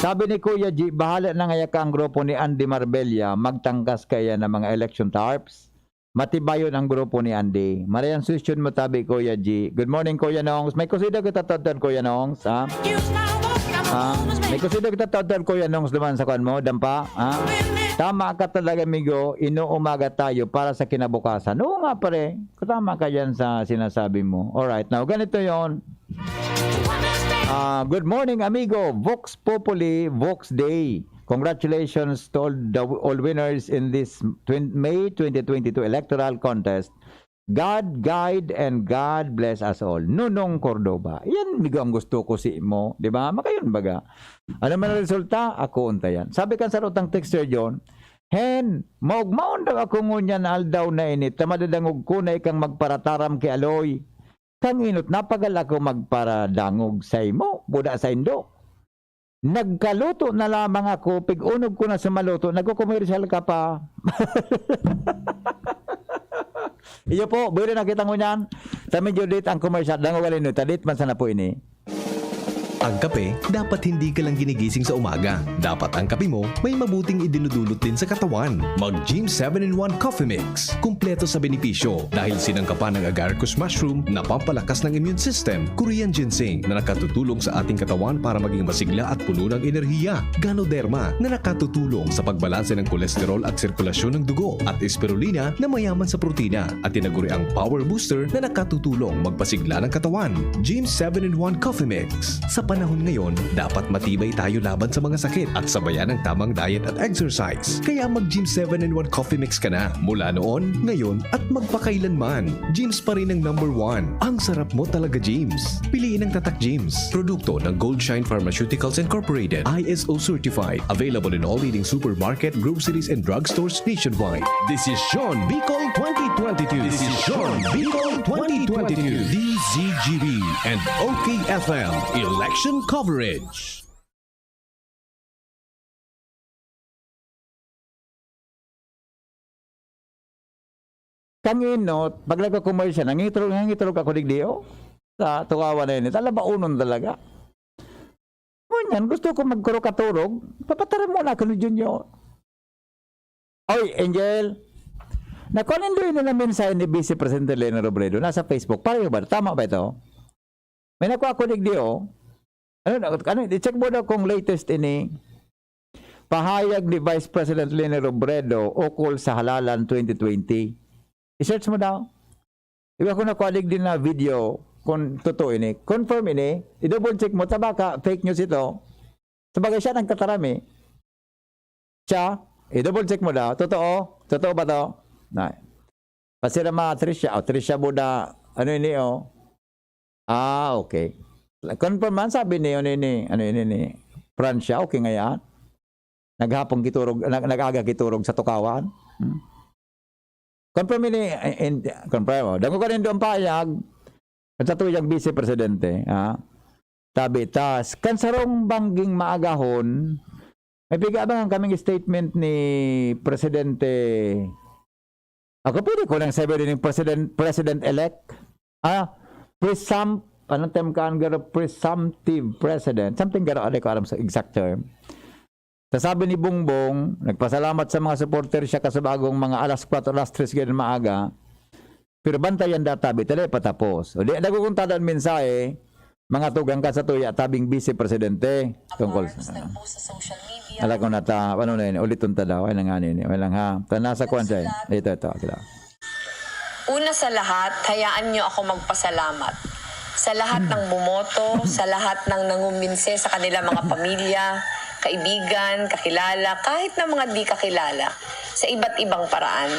Sabi ni Kuya G, bahala na ngaya ka ang grupo ni Andy Marbella, magtangkas kaya ng mga election tarps. Matibayon ang grupo ni Andy. Marayan suggestion mo tabi, Kuya G. Good morning, Kuya Nongs. May kusida kita tadtad, Kuya Nongs, ha? Ah, may kusida kita tadtad, Kuya Nongs, duman sa kwan mo, dampa, ha? Tama ka talaga, amigo. Inuumaga tayo para sa kinabukasan. Oo nga, pare. Tama ka dyan sa sinasabi mo. Alright. Now, ganito yon. Ah, good morning, amigo. Vox Populi, Vox Day. Congratulations to all the, all winners in this twen-, May twenty twenty-two electoral contest. God guide and God bless us all. Nonong Cordova. Yan, migo, ang gusto ko si mo. Di ba? Makayon baga. Ano man ang resulta? Ako unta yan. Sabi kan sarutang texter, John, Hen, maogmaon daw ako ngunyan aldaw na ini, ta madadangog ko na ikang magparataram ki Aloy. Kang inot, napagal ako magparadangog saimo, buda saindo. Nagkaluto na lamang ako, pig-unog ko na sa maluto, nagko-commercial ka pa. Iyo po, bwede na kita ngunyan. Sa medyo date ang commercial, dangogalin nyo, ta date man sana po ini. Ang kape, dapat hindi ka lang ginigising sa umaga. Dapat ang kape mo may mabuting idinudulot din sa katawan. Mag Gym seven in one Coffee Mix. Kumpleto sa benepisyo dahil sinangkapan ng agaricus mushroom na pampalakas ng immune system, Korean ginseng na nakatutulong sa ating katawan para maging masigla at puno ng enerhiya, Ganoderma na nakatutulong sa pagbalanse ng kolesterol at sirkulasyon ng dugo, at Spirulina na mayaman sa protina at tinaguriang power booster na nakatutulong magpasigla ng katawan. Gym seven in one Coffee Mix. Sa panahon ngayon, dapat matibay tayo laban sa mga sakit at sabayan ng tamang diet at exercise. Kaya mag Gym seven in one Coffee Mix ka na mula noon, ngayon, at magpakailanman. Gym's pa rin ang number one. Ang sarap mo talaga, Gym's. Piliin ang Tatak Gym's. Produkto ng Goldshine Pharmaceuticals Incorporated, I S O certified. Available in all leading supermarket, groceries, and drugstores nationwide. Desisyon Bicol twenty twenty-two. Desisyon Bicol twenty twenty-two. D Z G B and O K F M Election Coverage. Kang inot, pag nagko-commercial, nangiturog, nangiturog ako digdi, oh. Sa tukawan na yun. Talabaonon talaga. Ngunyan, gusto ko magkurukaturog. Papataram muna ako ni Junior. Oy, Angel. Nakuha nindo yun na mensahe ni Vice Presidente Leni Robredo. Nasa Facebook. Pareho ba? Tama ba ito? May nakuha ko digdi, oh. Ano, ano, i-check mo daw kung latest ini. Pahayag ni Vice President Leni Robredo ukol sa halalan twenty twenty. I-search mo daw. Iba ko nakuha digdi na video kung totoo ini. Confirm ini. I-double check mo. Tabaka, fake news ito. Sabagay, siya nagtataram eh. Siya, i-double check mo daw. Totoo? Totoo ba to? Na. Pasira mga Trisha. O, Trisha Buda. Ano ini, oh? Ah, okay. Confirm man, sabi ni, ano ini, ano ini, ni Francia, okay nga yan. Naghapong giturog, nag-, nag-aga giturog sa tukawan. Hmm. Confirm ini, and, confirm, oh. Dango ka rin doon payag, at sa tuyang vice presidente, ha? Tabi, tas, kan sarong bangging maagahon, may pigabangan kaming statement ni Presidente Ako, pwede ko lang sabi rin yung president, president-elect. Ah, presump-, anong term ka, ang garo? Presumptive president. Something garo, di ko alam sa exact term. Sa sabi ni Bongbong, nagpasalamat sa mga supporter siya kasabagong mga alas kwatro, alas tres ganyan maaga. Pero bantayan data, bitala patapos. O di, nagkukuntada ang mensahe, mga tugang ka sa tuya, tabing vice presidente. Tungkol sa, nag-post sa social media. Alam ko na ta, ano na yun, uliton ta daw, ay nang ano yun, walang ha. Ta, nasa kwan siya, eh. Ito, ito, akila. Una sa lahat, hayaan niyo ako magpasalamat sa lahat ng bumoto, sa lahat ng nanguminse sa kanilang mga pamilya, kaibigan, kakilala, kahit na mga di kakilala, sa iba't ibang paraan.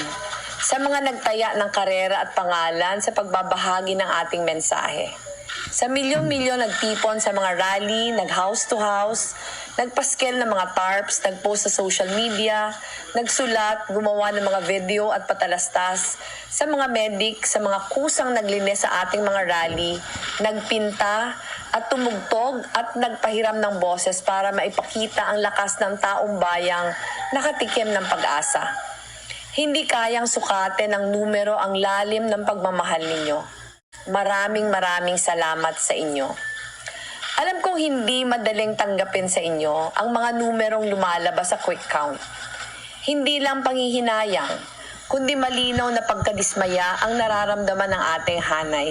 Sa mga nagtaya ng karera at pangalan sa pagbabahagi ng ating mensahe. Sa milyon-milyon nagtipon sa mga rally, nag-house to house, nagpaskel ng mga tarps, nag-post sa social media, nagsulat, gumawa ng mga video at patalastas, sa mga medic, sa mga kusang naglinis sa ating mga rally, nagpinta at tumugtog at nagpahiram ng boses para maipakita ang lakas ng taong bayang nakatikim ng pag-asa. Hindi kayang sukatin ng numero ang lalim ng pagmamahal ninyo. Maraming, maraming salamat sa inyo. Alam kong hindi madaling tanggapin sa inyo ang mga numerong lumalabas sa quick count. Hindi lang panghihinayang, kundi malinaw na pagkadismaya ang nararamdaman ng ating hanay.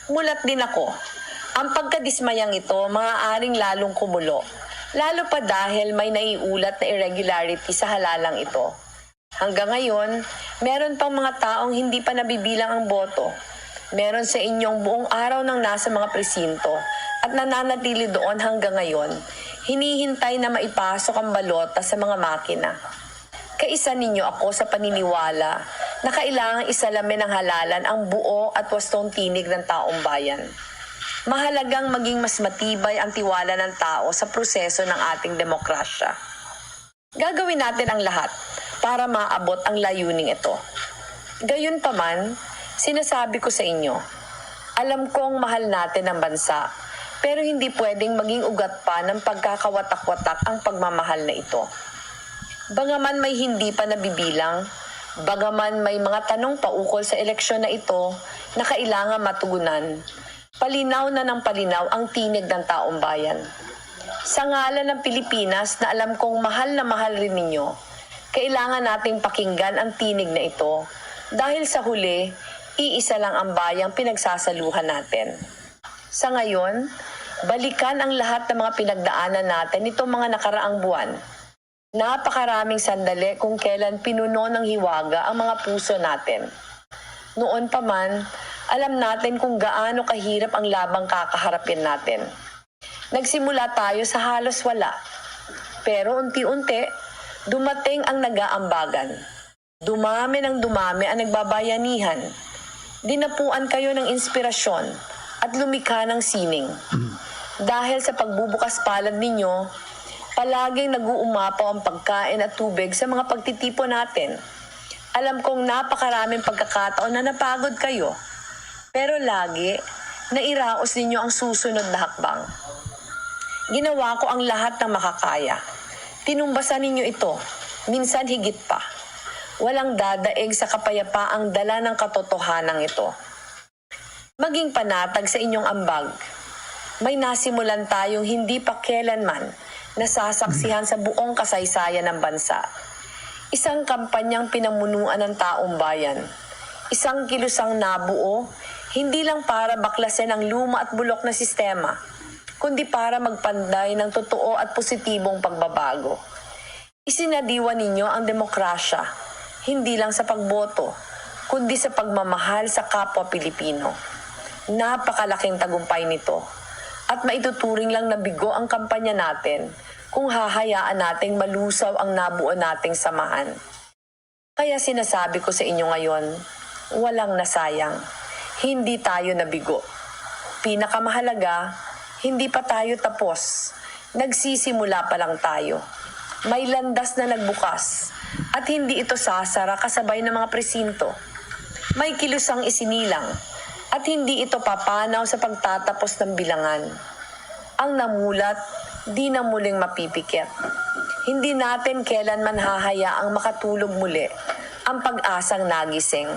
Mulat din ako. Ang pagkadismayang ito maaaring lalong kumulo, lalo pa dahil may naiulat na irregularity sa halalang ito. Hanggang ngayon, meron pang mga taong hindi pa nabibilang ang boto. Meron sa inyong buong araw nang nasa mga presinto at nananatili doon hanggang ngayon, hinihintay na maipasok ang balota sa mga makina. Kaisa ninyo ako sa paniniwala na kailangang isalamin ng halalan ang buo at wastong tinig ng taong bayan. Mahalagang maging mas matibay ang tiwala ng tao sa proseso ng ating demokrasya. Gagawin natin ang lahat para maabot ang layuning ito. Gayunpaman, sinasabi ko sa inyo, alam kong mahal natin ang bansa, pero hindi pwedeng maging ugat pa ng pagkakawatak-watak ang pagmamahal na ito. Bagaman may hindi pa nabibilang, bagaman may mga tanong paukol sa eleksyon na ito na kailangan matugunan, palinaw na ng palinaw ang tinig ng taong bayan. Sa ngalan ng Pilipinas na alam kong mahal na mahal rin ninyo, kailangan nating pakinggan ang tinig na ito dahil sa huli, iisa lang ang bayang pinagsasaluhan natin. Sa ngayon, balikan ang lahat ng mga pinagdaanan natin nitong mga nakaraang buwan. Napakaraming sandali kung kailan pinuno ng hiwaga ang mga puso natin. Noon pa man, alam natin kung gaano kahirap ang labang kakaharapin natin. Nagsimula tayo sa halos wala, pero unti-unti, dumating ang nag-aambagan. Dumami nang dumami ang nagbabayanihan. Dinapuan kayo ng inspirasyon at lumikha ng sining. Dahil sa pagbubukas palad ninyo, palaging nag-uumapaw ang pagkain at tubig sa mga pagtitipon natin. Alam kong napakaraming pagkakataon na napagod kayo, pero lagi, nairaos ninyo ang susunod na hakbang. Ginawa ko ang lahat ng makakaya. Tinumbasan ninyo ito, minsan higit pa. Walang dadaig sa kapayapaang dala ng katotohanan ito. Maging panatag sa inyong ambag. May nasimulan tayong hindi pa kailanman nasasaksihan sa buong kasaysayan ng bansa. Isang kampanyang pinamunuan ng taong bayan. Isang kilusang nabuo, hindi lang para baklasin ang luma at bulok na sistema, kundi para magpanday ng totoo at positibong pagbabago. Isinadiwa ninyo ang demokrasya, hindi lang sa pagboto, kundi sa pagmamahal sa kapwa Pilipino. Napakalaking tagumpay nito, at maituturing lang na bigo ang kampanya natin kung hahayaan nating malusaw ang nabuo nating samahan. Kaya sinasabi ko sa inyo ngayon, walang nasayang. Hindi tayo nabigo. Pinakamahalaga, hindi pa tayo tapos. Nagsisimula pa lang tayo. May landas na nagbukas, at hindi ito sasara kasabay ng mga presinto. May kilusang isinilang, at hindi ito papanaw sa pagtatapos ng bilangan. Ang namulat, di na muling mapipikit. Hindi natin kailanman hahayaang makatulog muli ang pag-asang nagising.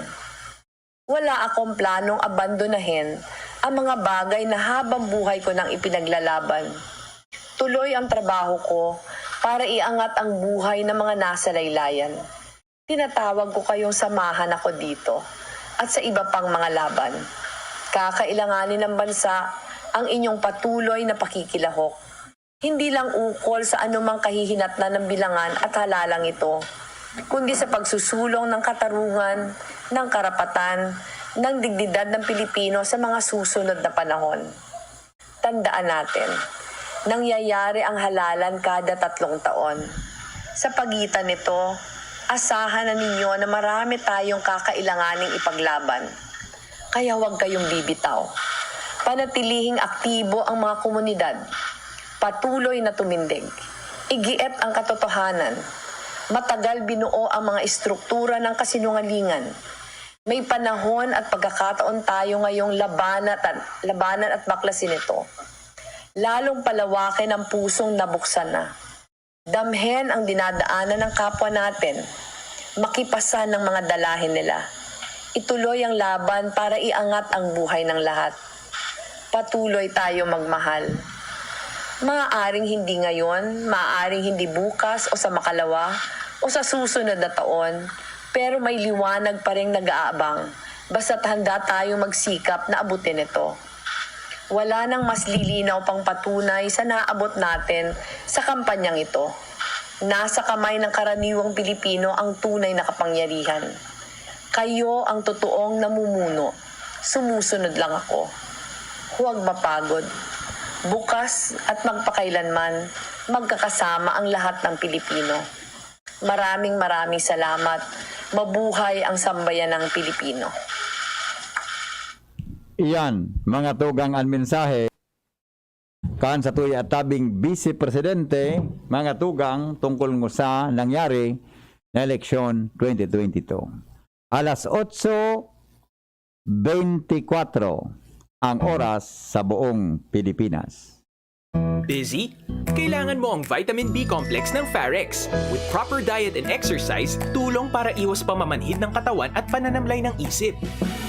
Wala akong planong abandonahin ang mga bagay na habang buhay ko nang ipinaglalaban. Tuloy ang trabaho ko para iangat ang buhay ng mga nasa laylayan. Tinatawag ko kayong samahan ako dito at sa iba pang mga laban. Kakailanganin ng bansa ang inyong patuloy na pakikilahok. Hindi lang ukol sa anumang kahihinatnan ng bilangan at halalang ito, kundi sa pagsusulong ng katarungan, ng karapatan, ng dignidad ng Pilipino sa mga susunod na panahon. Tandaan natin, nangyayari ang halalan kada tatlong taon. Sa pagitan nito, asahan na ninyo na marami tayong kakailanganing ipaglaban. Kaya huwag kayong bibitaw. Panatilihing aktibo ang mga komunidad. Patuloy na tumindig. Igiit ang katotohanan. Matagal binuo ang mga estruktura ng kasinungalingan. May panahon at pagkakataon tayo ngayong labanan at, labanan at baklasin ito. Lalong palawakin ang pusong nabuksan na. Damhen ang dinadaanan ng kapwa natin. Makipasan ng mga dalahin nila. Ituloy ang laban para iangat ang buhay ng lahat. Patuloy tayo magmahal. Maaaring hindi ngayon, maaaring hindi bukas o sa makalawa o sa susunod na taon, pero may liwanag pa ring nag-aabang, basta't handa tayong magsikap na abutin ito. Wala nang mas lilinaw pang patunay sa naabot natin sa kampanyang ito. Nasa kamay ng karaniwang Pilipino ang tunay na kapangyarihan. Kayo ang totoong namumuno. Sumusunod lang ako. Huwag mapagod. Bukas at magpakailanman, magkakasama ang lahat ng Pilipino. Maraming, maraming salamat. Mabuhay ang sambayanang Pilipino. Iyan, mga tugang, an mensahe kan satuyang tabing Vice Presidente, mga tugang, tungkol ngo sa nangyari na eleksyon twenty twenty-two. Alas otso beintikwatro ang oras sa buong Pilipinas. Busy? Kailangan mo ang vitamin B complex ng Pharex. With proper diet and exercise, tulong para iwas pamamanhid ng katawan at pananamlay ng isip.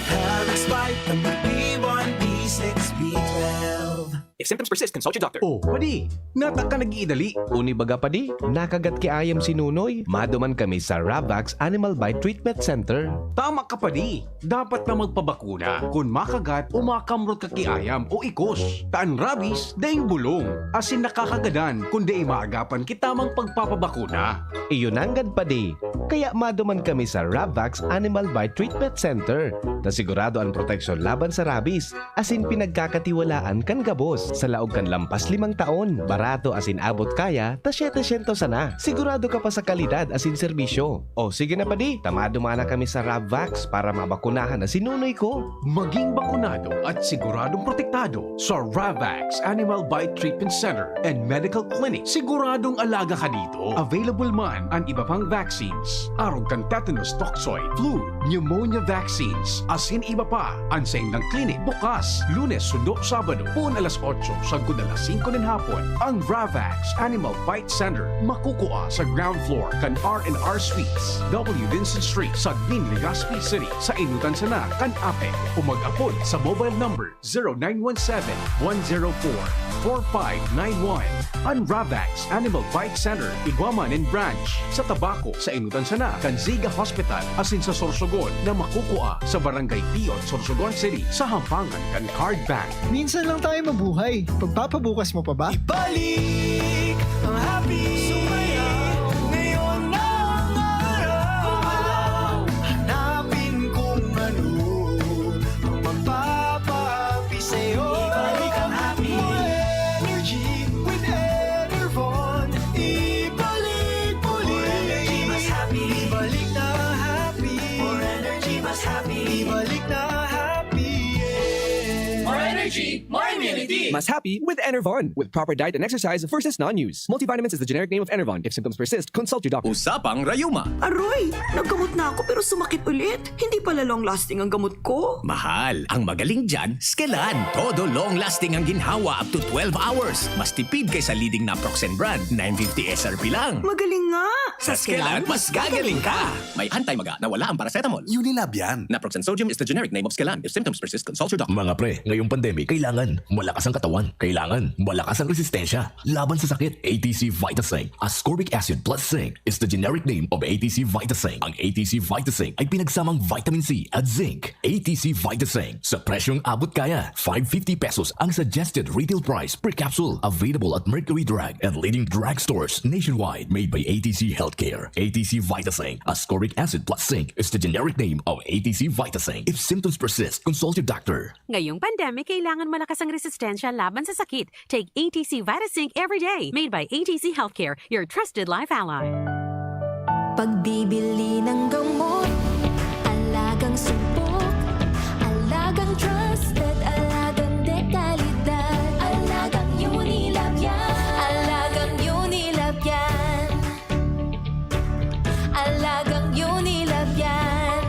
Pharex Vitamin B one, B six, B twelve. If symptoms persist, consult your doctor. Oh, padi, nata ka nag-iidali. Uni baga, padi, nakagat ki ayam si Nunoy. Maduman kami sa Ravax Animal Bite Treatment Center. Tama ka, padi. Dapat na magpabakuna kun makagat o makamrot ka ki ayam o ikos. Ta an rabies, daing bulong, asin nakakagadan kun dai maagapan ki tamang pagpapabakuna. Iyo nanggad, padi. Kaya maduman kami sa Ravax Animal Bite Treatment Center, ta sigurado an proteksyon laban sa rabies, asin pinagkakatiwalaan kan gabos. Sa laog kan lampas limang taon, barato asin abot kaya ta siyete syentos sana. Sigurado ka pa sa kalidad asin serbisyo. O sige na, padi, ta maduman na kami sa Ravax para mabakunahan na si Nunoy ko. Maging bakunado at siguradong protektado sa Ravax Animal Bite Treatment Center and Medical Clinic. Siguradong alaga ka dito. Available man an iba pang vaccines, arog kan tetanus toxoid, flu, pneumonia vaccines, asin iba pa. An saindang klinik bukas Lunes sundo Sabado, poon alas otso sagkod alas singko nin hapon. Ang Ravax Animal Bite Center makukua sa ground floor kan R and R Suites, W Vincent Street, Sagmin, Legazpi City, sa enotan sana kan APEC, o mag-apod sa mobile number zero nine one seven, one zero four, four five nine one. An Ravax Animal Bite Center igwa man nin branch sa Tabaco, sa enotan sana kan Ziga Hospital, asin sa Sorsogon na makukua sa Barangay Pion, Sorsogon City, sa hampangan kan Card Bank. Minsan lang tayo mabuhay. Pagpapabukas mo pa ba? Ibalik ang happy. Sumayaw, ngayon na ang araw. Hanapin kung ano ang magpapahappy sa'yo. Ibalik ang happy. More energy with Enervon. Ibalik muli. More energy, mas happy. Ibalik na happy. More energy, mas happy. Ibalik na happy, yeah. More energy, more Mas happy with Enervon. With proper diet and exercise, versus non-use. Multivitamins is the generic name of Enervon. If symptoms persist, consult your doctor. Usapang Rayuma. Aroy, naggamot na ako pero sumakit ulit. Hindi pala long-lasting ang gamot ko. Mahal. Ang magaling dyan, Skelan. Todo long-lasting ang ginhawa up to twelve hours. Mas tipid kaysa leading naproxen brand, nine fifty S R P lang. Magaling nga! Sa Skelan, mas gagaling ka! May anti-maga na wala ang paracetamol. Unilab yan. Naproxen sodium is the generic name of Skelan. If symptoms persist, consult your doctor. Mga pre, ngayong pandemic, kailangan malakas ang katawan. Kailangan malakas ang resistensya laban sa sakit. A T C Vitasync, ascorbic acid plus zinc, is the generic name of A T C Vitasync. Ang A T C Vitasync ay pinagsamang vitamin C at zinc. A T C Vitasync, sa presyong abot kaya, five fifty pesos ang suggested retail price per capsule. Available at Mercury Drug and leading drugstores nationwide. Made by A T C Healthcare. A T C Vitasync, ascorbic acid plus zinc, is the generic name of A T C Vitasync. If symptoms persist, consult your doctor. Ngayong pandemic, kailangan malakas ang resistensya laban sa sakit. Take A T C Vitasync every day. Made by A T C Healthcare, your trusted life ally. Pagbibili ng gamot, alagang subok, alagang trusted, alagang dekalidad, alagang Unilab yan, alagang Unilab yan, alagang Unilab yan.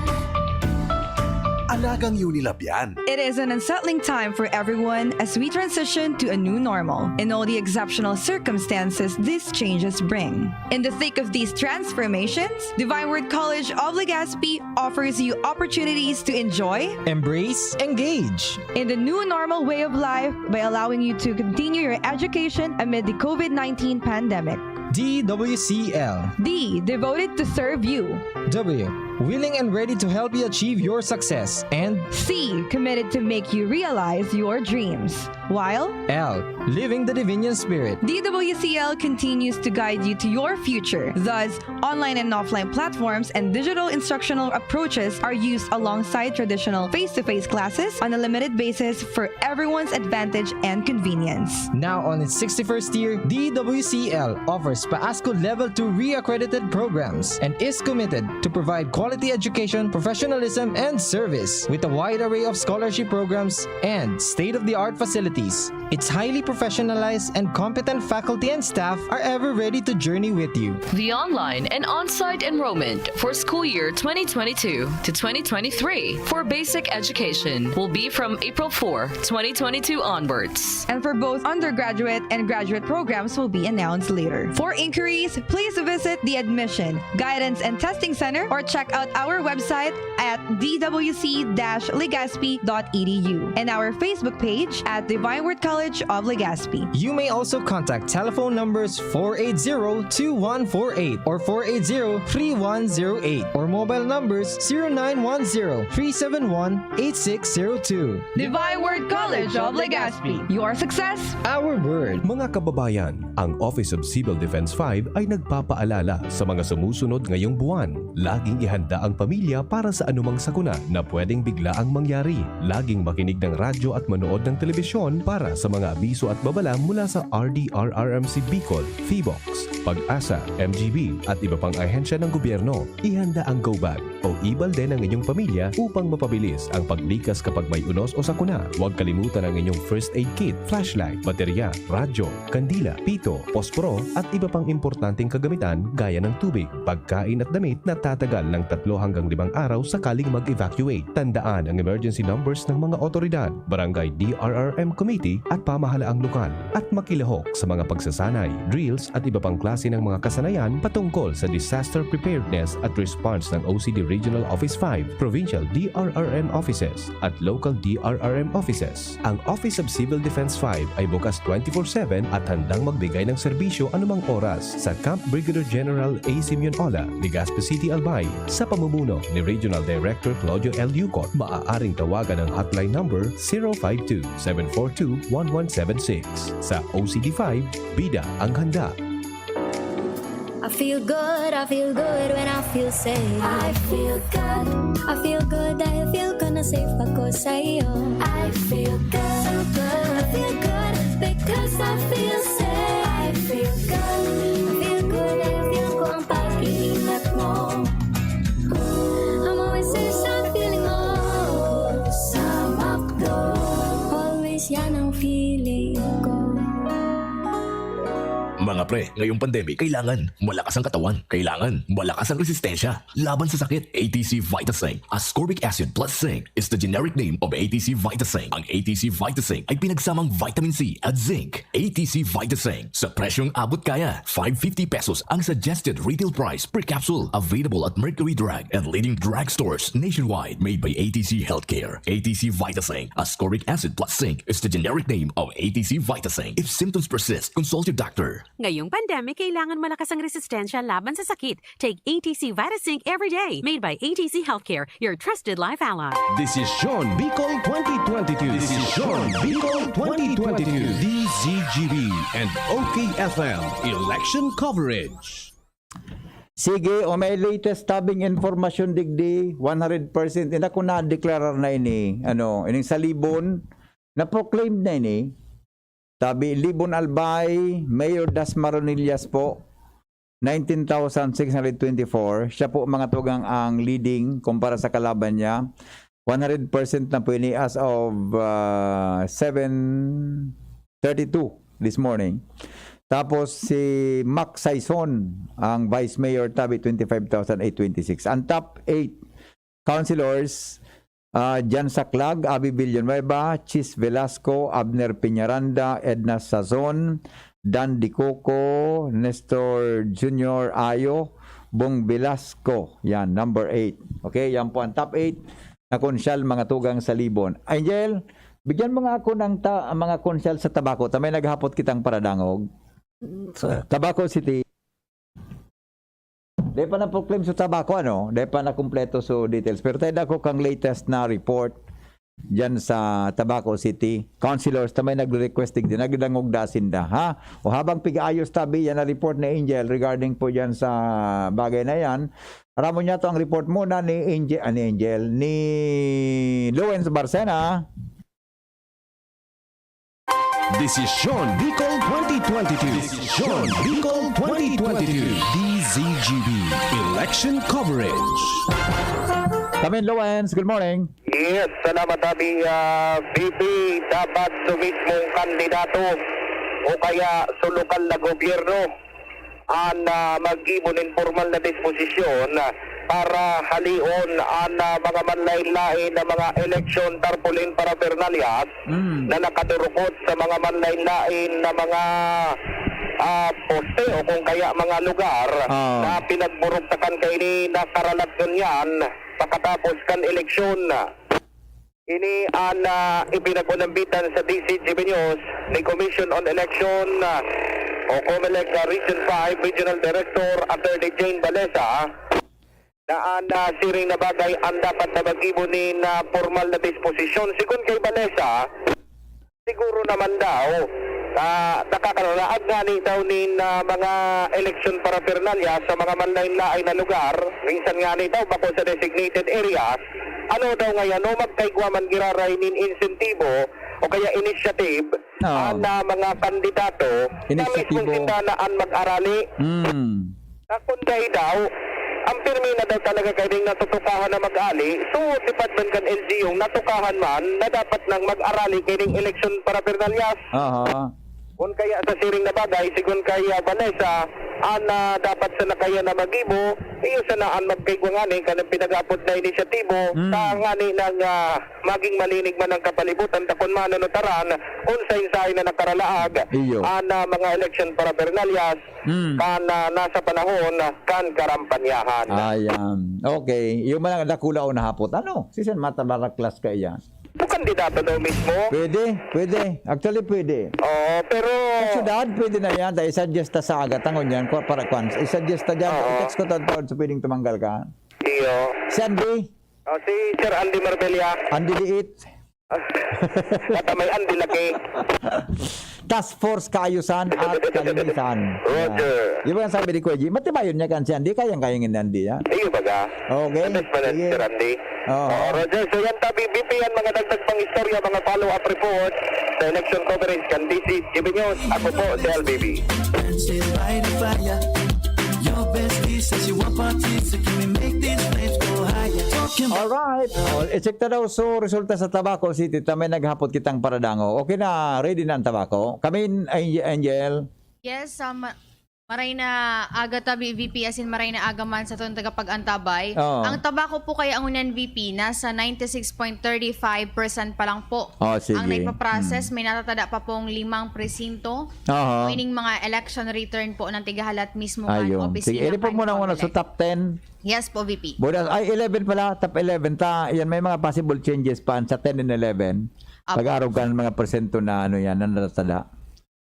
Alagang Unilab yan. It is an unsettling time for everyone as we transition to a new normal and all the exceptional circumstances these changes bring. In the thick of these transformations, Divine Word College of Legazpi offers you opportunities to enjoy, Embrace, engage. in the new normal way of life by allowing you to continue your education amid the COVID nineteen pandemic. D W C L. D, devoted to serve you. W, willing and ready to help you achieve your success. And C, committed to make you realize your dreams. While L, living the Divinian Spirit. D W C L continues to guide you to your future. Thus, online and offline platforms and digital instructional approaches are used alongside traditional face-to-face classes on a limited basis for everyone's advantage and convenience. Now on its sixty-first year, D W C L offers PAASCU Level two re-accredited programs and is committed to provide quality education, professionalism, and service with a wide array of scholarship programs and state-of-the-art facilities. Its highly professionalized and competent faculty and staff are ever ready to journey with you. The online and on-site enrollment for school year twenty twenty-two to twenty twenty-three for basic education will be from April fourth, twenty twenty-two onwards. And for both undergraduate and graduate programs will be announced later. For inquiries, please visit the Admission, Guidance and Testing Center or check out our website at d w c dash legazpi dot e d u and our Facebook page at Divine Word College of Legazpi. You may also contact telephone numbers four eight zero two one four eight or four eight zero three one zero eight or mobile numbers zero nine one zero three seven one eight six zero two. Divine Word College of Legazpi. Your success, our word. Mga kababayan, ang Office of Civil Defense five ay nagpapaalala sa mga sumusunod ngayong buwan. Laging ihanda ang pamilya para sa anumang sakuna na pwedeng biglaang mangyari. Laging makinig ng radyo at manood ng telebisyon para sa mga abiso at babala mula sa R D R R M C Bicol, PHIVOLCS, PAGASA, M G B at iba pang ahensya ng gobyerno. Ihanda ang go bag o e-balde ng inyong pamilya upang mapabilis ang paglikas kapag may unos o sakuna. Huwag kalimutan ang inyong first aid kit, flashlight, baterya, radyo, kandila, pito, posporo at iba pang importanteng kagamitan gaya ng tubig, pagkain at damit na tatagal ng tatlo hanggang limang araw sakaling mag-evacuate. Tandaan ang emergency numbers ng mga otoridad, barangay D R R M committee at pamahalaang lokal, at makilahok sa mga pagsasanay, drills at iba pang klase ng mga kasanayan patungkol sa disaster preparedness at response ng O C D Regional Office five, Provincial D R R M Offices at Local D R R M Offices. Ang Office of Civil Defense five ay bukas twenty-four seven at handang magbigay ng serbisyo anumang oras sa Camp Brigadier General A. Simeon Ola, Legazpi City, Albay, sa pamumuno ni Regional Director Claudio L. Yucot. Maaaring tawagan ang hotline number zero five two, seven four two, one one seven six. Sa O C D five, bida ang handa. I feel good, I feel good when I feel safe. I feel good, I feel good, I feel good na safe ako sa'yo. I feel good, so good, I feel good because I feel safe. I feel good, I feel good, I feel ko ang pag-iingat mo. I'm always safe sa feeling mo. Sa McDo, always yan ang feeling. Pre, ngayong pandemic, kailangan malakas ang katawan. Kailangan malakas ang resistensya laban sa sakit. A T C Vitasing, ascorbic acid plus zinc, is the generic name of A T C Vitasing. Ang A T C Vitasing ay pinagsamang vitamin C at zinc. A T C Vitasing, sa presyong abot kaya, five fifty pesos ang suggested retail price per capsule. Available at Mercury Drug and leading drugstores nationwide. Made by A T C Healthcare. A T C Vitasing, ascorbic acid plus zinc, is the generic name of A T C Vitasing. If symptoms persist, consult your doctor. Ngayong pandemic, kailangan malakas ang resistensya laban sa sakit. Take A T C Vitazinc every day. Made by A T C Healthcare, your trusted life ally. Desisyon Bicol twenty twenty-two. Desisyon Bicol twenty twenty-two. D Z G B and O K F M Election Coverage. Sige, o may latest tabing informasyon digdi, one hundred percent. Ina ko na-deklarar na ini, ano, ining sa Libon, na-proclaim na ini. Tabi, Libon Albay, Mayor Das Maronillas po, nineteen thousand six hundred twenty-four. Siya po, mga tugang, ang leading kumpara sa kalaban niya. One hundred percent na po ini as of uh, seven thirty-two this morning. Tapos si Mac Saison, ang Vice Mayor, tabi, twenty-five thousand eight twenty-six. Ang top eight councilors, ah, Jan Saclag, Abi Villanueva, Chis Velasco, Abner Peñaranda, Edna Sazon, Dan Dicoco, Nestor Junior Ayo, Bong Velasco. Yan, number eight. Okay, yan po ang top eight na konsyal, mga tugang, sa Libon. Angel, bigyan mo nga ako ng ta-, mga konsyal sa Tabaco. Tamay naghapot kitang paradangog. Tabaco City. Dai pa na-proclaim sa Tabaco, ano? Dai pa na kumpleto so details. Pero tayo dako kang latest na report diyan sa Tabaco City. Councilors, tamay nagre-request digdi, nagdangog da sinda, ha? O habang pig-aayos tabi, yan ang report ni Angel regarding po diyan sa bagay na yan. Aram mo niya to ang report muna ni Angel, ah, ni Angel, ni Lawrence Barcena. Desisyon Bicol twenty twenty-two. Desisyon Bicol twenty twenty-two. D Z G B Election Coverage. Kamin Lawrence, good morning. Yes, salamat, Abi. Ah, B P, dapat sa mismong kandidato o kaya sa lokal na gobyerno an, ah, maggibo nin pormal na disposisyon, ah, para halion an, ah, mga manlain-lain na mga eleksyon tarpaulin paraphernalias Mm. na nakadurukot sa mga manlain-lain na mga, ah, poste o kung kaya mga lugar Ah. na pinagburugtakan kaini na karalat ngunyan pakatapos kan eleksyon. Ini an, ah, ipinag-unambitan sa D Z G B News ni Commission on Election, ah, o Comelec, ah, Region five Regional Director Attorney Jane Balesa, na an, ah, siring na bagay an dapat na maggibo nin, ah, pormal na disposisyon. Sigon kay Balesa, siguro naman daw, ah, nakakalaag ngani daw nin, ah, mga eleksyon paraphernalia sa mga manlain-lain na lugar. Minsan ngani daw bako sa designated areas. Ano daw ngayon, no, magkaigwa man giraray nin insentibo o kaya initiative Oo. an, ah, mga kandidato na Inisyatibo. mismong sinda na an mag-arali. Mm. Na kun kahi daw, ang pirmi na daw talaga kaning natutukahan na mag-ali, so, department kan L G U, natukahan man na dapat nang mag-arali kaning eleksyon paraphernalias. Aha. Kun kaya sa siring na bagay, sigon kay, ah, Vanessa, an, ah, dapat sana kaya na magibo, iyo sana an magkaigwa ngani kanang pinag-apod na inisyatibo, Mm. ta ngani nang, ah, maging malinig man ang kapalibutan, ta kun manunutaran, unsay-unsay na nakaralaag, Iyo. an, ah, mga eleksyon paraphernalias, Mm. kan, ah, nasa panahon kan karampanyahan. Ayan. Okay. Yung mga dakula o nahapot. Ano? Si Sen Mata Baraklas kaya? O kandidato daw mismo? Pwede, pwede. Actually, pwede. Oo, pero Sa syudad, pwede na yan. Dahil isa-suggest ta sa aga, tangon yan. Kwa-, para kwan. Isa-suggest ta dyan. Oo. I-text ko tawad sa pwedeng tumanggal ka. Iyo. Si Andy. Oh, si Sir Andy Marbella. Andy Liit. Basta may Andy laki. Task Force Kaayusan at Kalinisan. Roger. Yan. Di ba yung sabi ni Kuya G? Matibayon niya kan si Andy, kayang-kayang ni Andy, ha? Iyo baga. Okay. Alas pa na Sige. si Sir Andy. Oo. Oh, Roger, so yan tabi, B P yan, mga dagdag pang istorya, mga follow-up report sa election coverage kan D Z G B News. Ako po, si L B B. Dancing by the fire. Your bestie says you want parties, so can we make these flames go higher? Talking about Alright. Oh, i-check ta daw so resulta sa Tabaco City. Tamay naghapot kitang paradango. Okay na, ready na ang Tabaco. Kami, Angel. Yes, um, Maray na aga tabi, V P, asin maray na aga man sa atong tagapag-antabay. Oo. Ang tabako po kaya ngunyan, V P, nasa ninety-six point thirty-five percent pa lang po. Oh, sige. Ang nagpa-process, may natatada pa pong limang presinto. Oho. Ining mga election return po ng tigahalat mismo kan Ayun. opisina Sige, i-report kan mo na muna sa Comelec. top ten. Yes po, V P. Budas, ay, eleven pala, top eleven. Ta, yan, may mga possible changes pa sa ten and eleven. Apo. Pag-arog ka ng mga persento na ano yan, na natatada.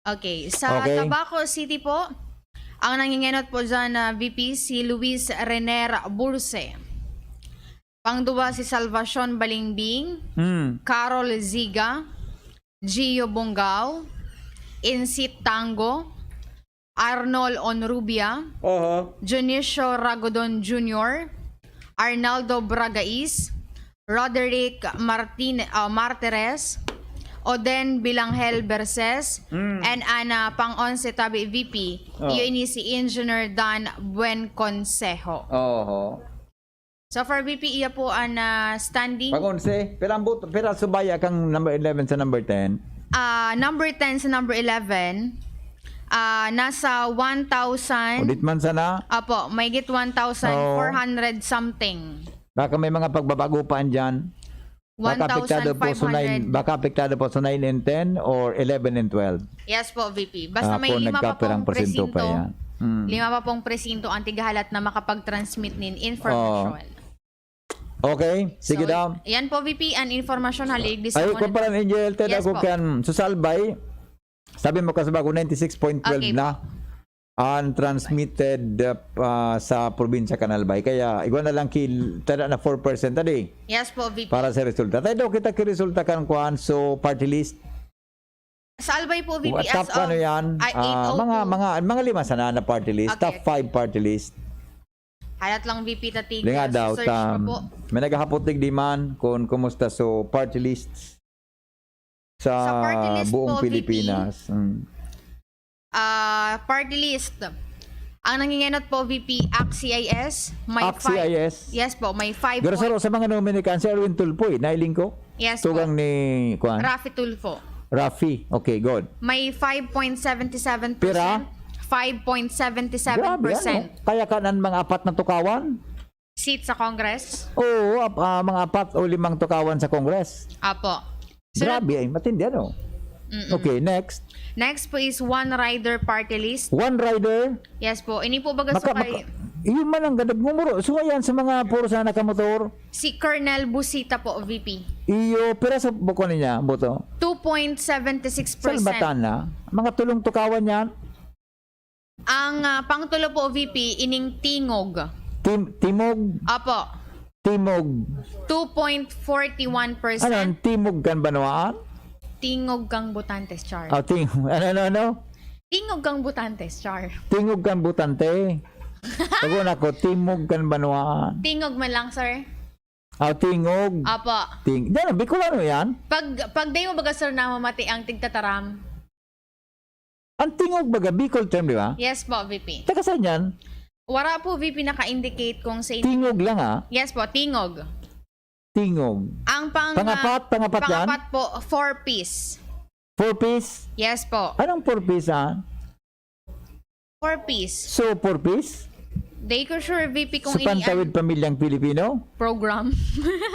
Okay. Sa Okay. Tabaco City po, ang nangingenot po dyan na V P si Luis Rener Burse. Pangduwa si Salvacion Balingbing, Hmm. Carol Ziga, Gio Bongao, Insit Tango, Arnold Onrubia, Oho. Dionisio Ragodon Junior, Arnaldo Bragais, Roderick Martin, ah, Martires, Oden Bilangel Berses, Mm. and Ana Pang-onse tabi V P. Oh. Iyo ini si Engineer Dan Buen Consejo. Oho. So far, V P, iya po ang ah, standing. Pang-onse, pira ang but, pira subaya kang number eleven sa number ten? Ah, number ten sa number eleven, ah, nasa one thousand. Audit man sana. Apo, may git one thousand four hundred something. Baka may mga pagbabago pa dyan. Baka apektado po sa nine, one thousand five hundred. Baka apektado po sa nine and ten or eleven and twelve. Yes po, V P. Basta Ah, may kung lima pa nagkapirang pong porsyento pa presinto, yan. Mm. lima pa pong presinto ang tigahalat na makapag-transmit nin information. Okay, sige So, daw. Yan po, V P, ang informasyon halig di sa Ay, monitor. Kumparan Angel, ted Yes ako po. kan Susalbay. Sabi mo, kasaba ko, ninety-six point twelve Okay po. na ang transmitted uh, ah, sa probinsya kan Albay. Kaya, igwa na lang ki, tada na four percent tadi Yes po, V P. para sa resulta. Tayo daw kita ki resulta kan kuan, so party list. Sa Albay po, V P, Top as of ano yan? ay, Ah, eight oh two. Mga, mga, mga lima sana na party list. Okay, Top five party list. Halat lang, V P, tatig. Di nga daw, Search ta, pa po. May naghahapotig di man kung kumusta so party lists sa, Sa party list buong po, V P. Pilipinas. Mm. Ah, party list. Ang nangingenot po, V P, ACT-CIS. May ACT-CIS? Five, yes po, may five Pero sa, point- sa mga nominee kan, si Erwin Tulfo eh, nailing ko. Yes po. Tugang ni, kuan? Raffy Tulfo. Raffy. Okay, good. May five point seven seven percent. Pira? Five point seven seven Grabe, percent. Ano? Kaya kanan mga apat na tukawan? Seat sa Congress? Oo, ap- ah, mga apat o limang tukawan sa Congress. Apo. Sunod, Grabe ay, matindi ano. Mm-mm. Okay, next. Next po is one rider party list. One rider. Yes po. Ini po baga Maka, so kay... maka, yun man ang gadag mumuro. So, ayan sa mga puro sana kamotor. Si Colonel Busita po, V P. Iyo, pira sa buko niya, boto? two point seven six percent. Salbatan na. Mga tulong tukawan yan. Ang ah, pangtulo po, V P, ining Tingog. Tim, timog, Apo. timog. two point forty one percent. Ano, ang timog kan banwaan? Tingog kang botantes, char. Oh, ting, ano, ano, ano? Tingog kang botantes, char. Tingog kan butante. Tago na ko, timog kan banwaan. Tingog man lang, sir. Ah, tingog. Apo. Ting, yan, Bicolano yan. Pag, pag day mo baga, sir, namamati ang tigtataram. Ang tingog baga, Bicol term, di ba? Yes po, V P. Taga saan yan? Wara po, V P, naka-indicate kung sa... Tingog lang, ah. Yes po, Tingog. Tingog. Ang pang... Pangapat, pangapat yan? Pangapat po, four Ps. Four Ps? Yes po. Anong four Ps, ah? Four Ps. So, four Ps? Day ko sure, V P, kung Sa ini ang Pantawid Pamilyang Pilipino program.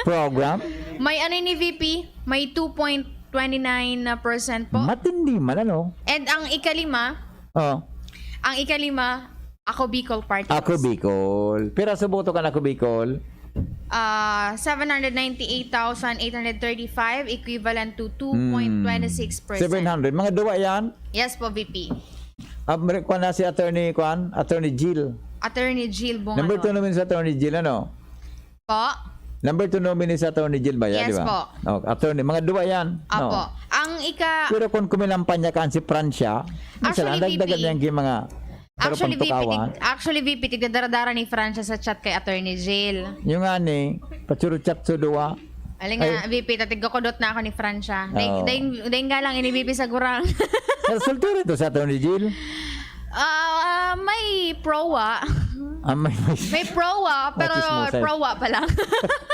Program? May ano ini, V P? May two point twenty nine percent po. Matindi man, ano? And ang ikalima, Oh, ang ikalima, Ako Bicol Party Ako List. Bicol. Pira sa boto kan Ako Bicol? Ah, seven hundred ninety eight thousand eight hundred thirty five, equivalent to two point twenty six percent. Seven hundred. Mga duwa yan? Yes po, V P. Ah, kuan na si Attorney, kuan? Attorney Jill. Attorney Jill Bungalon. Number two naman sa Attorney Jill, ano? Po? Number two nominee sa Attorney Jill ba yan, Yes di ba? po. Oh, attorney, mga duwa yan. Apo. No. Ang ika... Pero kung kumilampanya ka si Francia, Actually, dagdagan V P. Niya yung mga Actually, V P, tukawan. tig- actually, V P, tigdadara-dara ni Francia sa chat kay Attorney Jill. Yung nga ni, patsuro-chat sa duwa. Ali nga, Ay. V P, tatig ako dot na ako ni Francia. Dahil, Oo. dahil, dahil nga lang ini V P sa gurang. Resulta rin to sa Attorney Jill. Ah, may prowa. Ah, may, may, May prowa, pero Machismosa eh. prowa pa lang.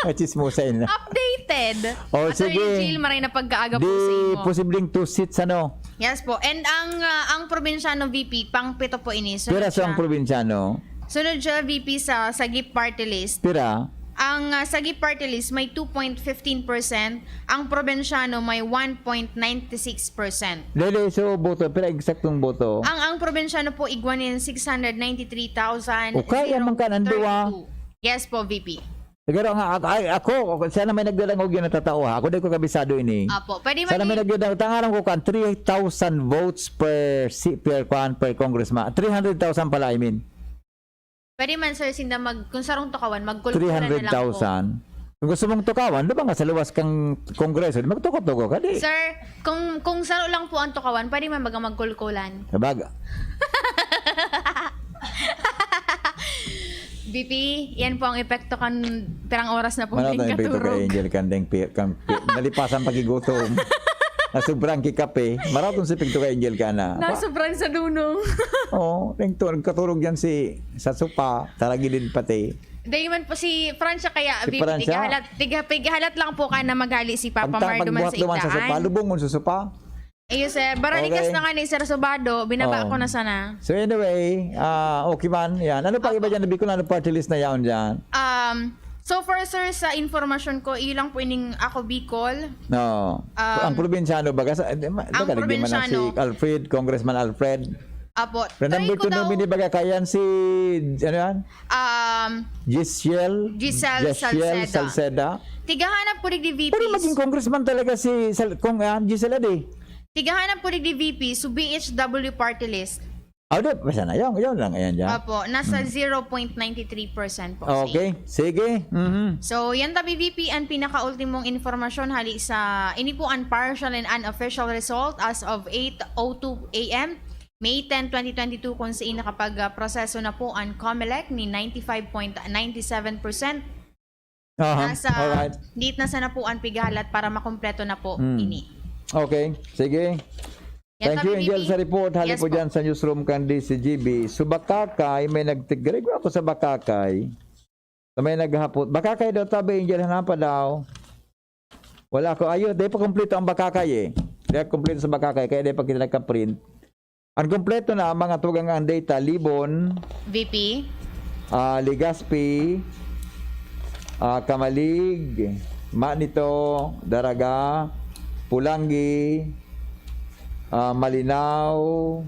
Machismosa yun. Updated. Oh, Attorney sige. Jill, maray na pagkaaga po Di sa imo. Posibleng two seats, ano? Yes po. And ang ah, ang probinsyano V P, pang pito po ini. Sunod Pira sa ang siya. Probinsyano? Sunod siya V P sa Sagip Party List. Pira? Ang ah, Sagip Party List may two point fifteen percent, ang probinsyano may one point nine six percent. Dili, so boto, pira eksaktong boto? Ang ang probinsyano po igwa nin six hundred ninety-three thousand. O, kaya man ka, nandua. Yes po, V P. Siguro nga, ako, ay, ako, sana may nagdadangog yun natatao ha. Ako di ko kabisado ini. Apo, pwede man Sana may i- nagdadangog. Tangaran ko kan three thousand votes per si per kwan per congressman. Three hundred thousand pala, I mean. Pwede man, sir, sinda mag kung sarong tukawan, magkulkulan na lang po. Three hundred thousand. Kung gusto mong tukawan, di ba nga sa luwas kang kongreso, magtuko-tuko ka, di? Sir, kung kung saro lang po ang tukawan, pwede man baga magkulkulan. Sabag. V P, yan po ang epekto kan pirang oras na po Mano din tayong pito kay katurog. Angel kan deng pi, kan pi, nalipasan pagigutom. Nasubrang kikape. Maraw tong si pito kay Angel ka na. Pa- Nasobran sa dunong. Oh, neng to, nagkaturog yan si sa sopa, taragilid pati. Dahil man po si Francia kaya, Si V P, Francia? pigahalat, piga, pigahalat lang po ka na maghali si Papa Pagta- Mardo man sa pagbuhat naman sa sopa, igdaan. Lubongon sa sopa. Ayun, sir. Baralikas Okay. na nga ni Sir Subado, binaba Oh. ko na sana. So anyway, ah, okay man. Yan. Ano pa iba dyan na Bicol? Ano party list na yaon dyan? Um, so far, sir, sa informasyon ko, iyo lang po ining Ako Bicol. No. Um, Ang probinsyano baga sa, eh, ma- ang baga, nagdi man na probinsyano. Si Alfred, Congressman Alfred. Apo, Remember try ko to daw, nominee baga kayan si, ano yan? um, Giselle? Giselle Salceda. Salceda. Tigahanap ko digdi V P. Pero maging congressman talaga si Sal, kung ah, Giselle Ade. Tigahanap ko digdi V P, so B H W party list. Ah, di, basta na. Yan, yan lang, ayan dyan. Apo, nasa zero point nine three percent po. Okay, sige. Mhm. So, yan tabi V P ang pinakaultimong informasyon hali sa ini po ang partial and unofficial result as of eight oh two A M, May ten, twenty twenty-two, kung saan nakapag-proseso na po ang COMELEC ni ninety-five point nine seven percent. Aha, Nasa, alright. Date na sana po ang pigahalat para makompleto na po Mm. ini. Okay, sige. Yan Thank tabi, you, Angel, V P. sa report. Hali Yes po po. Dyan sa newsroom kan D C G B. Subakakay, may nagtigrego ako sa Bakakay. Sa may naghapot. Bakakay daw tabi, Angel, hanapa daw. Wala ako. Ayun, di pa kompleto ang Bakakay eh. Di pa kompleto sa Bakakay, kaya di pa kita nagka-print. Ang kompleto na ang mga tugang ang data, Libon, V P? ah, Legazpi, ah, Camalig, Manito, Daraga, Pulangi, ah, Malinao,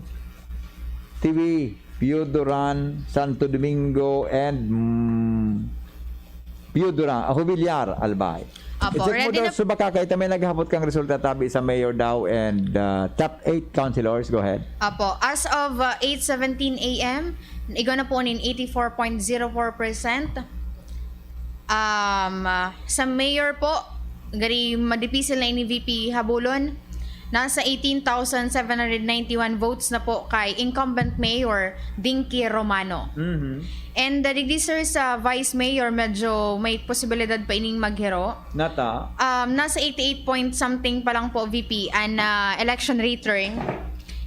Tiwi, Pio Duran, Santo Domingo, and mm, Pio Duran, ah, Jubilar, Albay. Apo, I-check mo ready daw na- sa Bakakay, may naghapot kang resulta tabi sa mayor daw and ah, top eight councilors. Go ahead. Apo, as of uh, eight seventeen A M, igwa na po nin eighty-four point zero four percent. Um, uh, sa mayor po, gari madipisil na ini V P habulon. Nasa eighteen thousand seven hundred ninety-one votes na po kay incumbent mayor Dinky Romano. Mhm. And uh, digdi, sir, sa vice mayor, medyo may posibilidad pa ining maghiro. Nata. Um, nasa eighty-eight point something pa lang po, V P, ang ah, election return.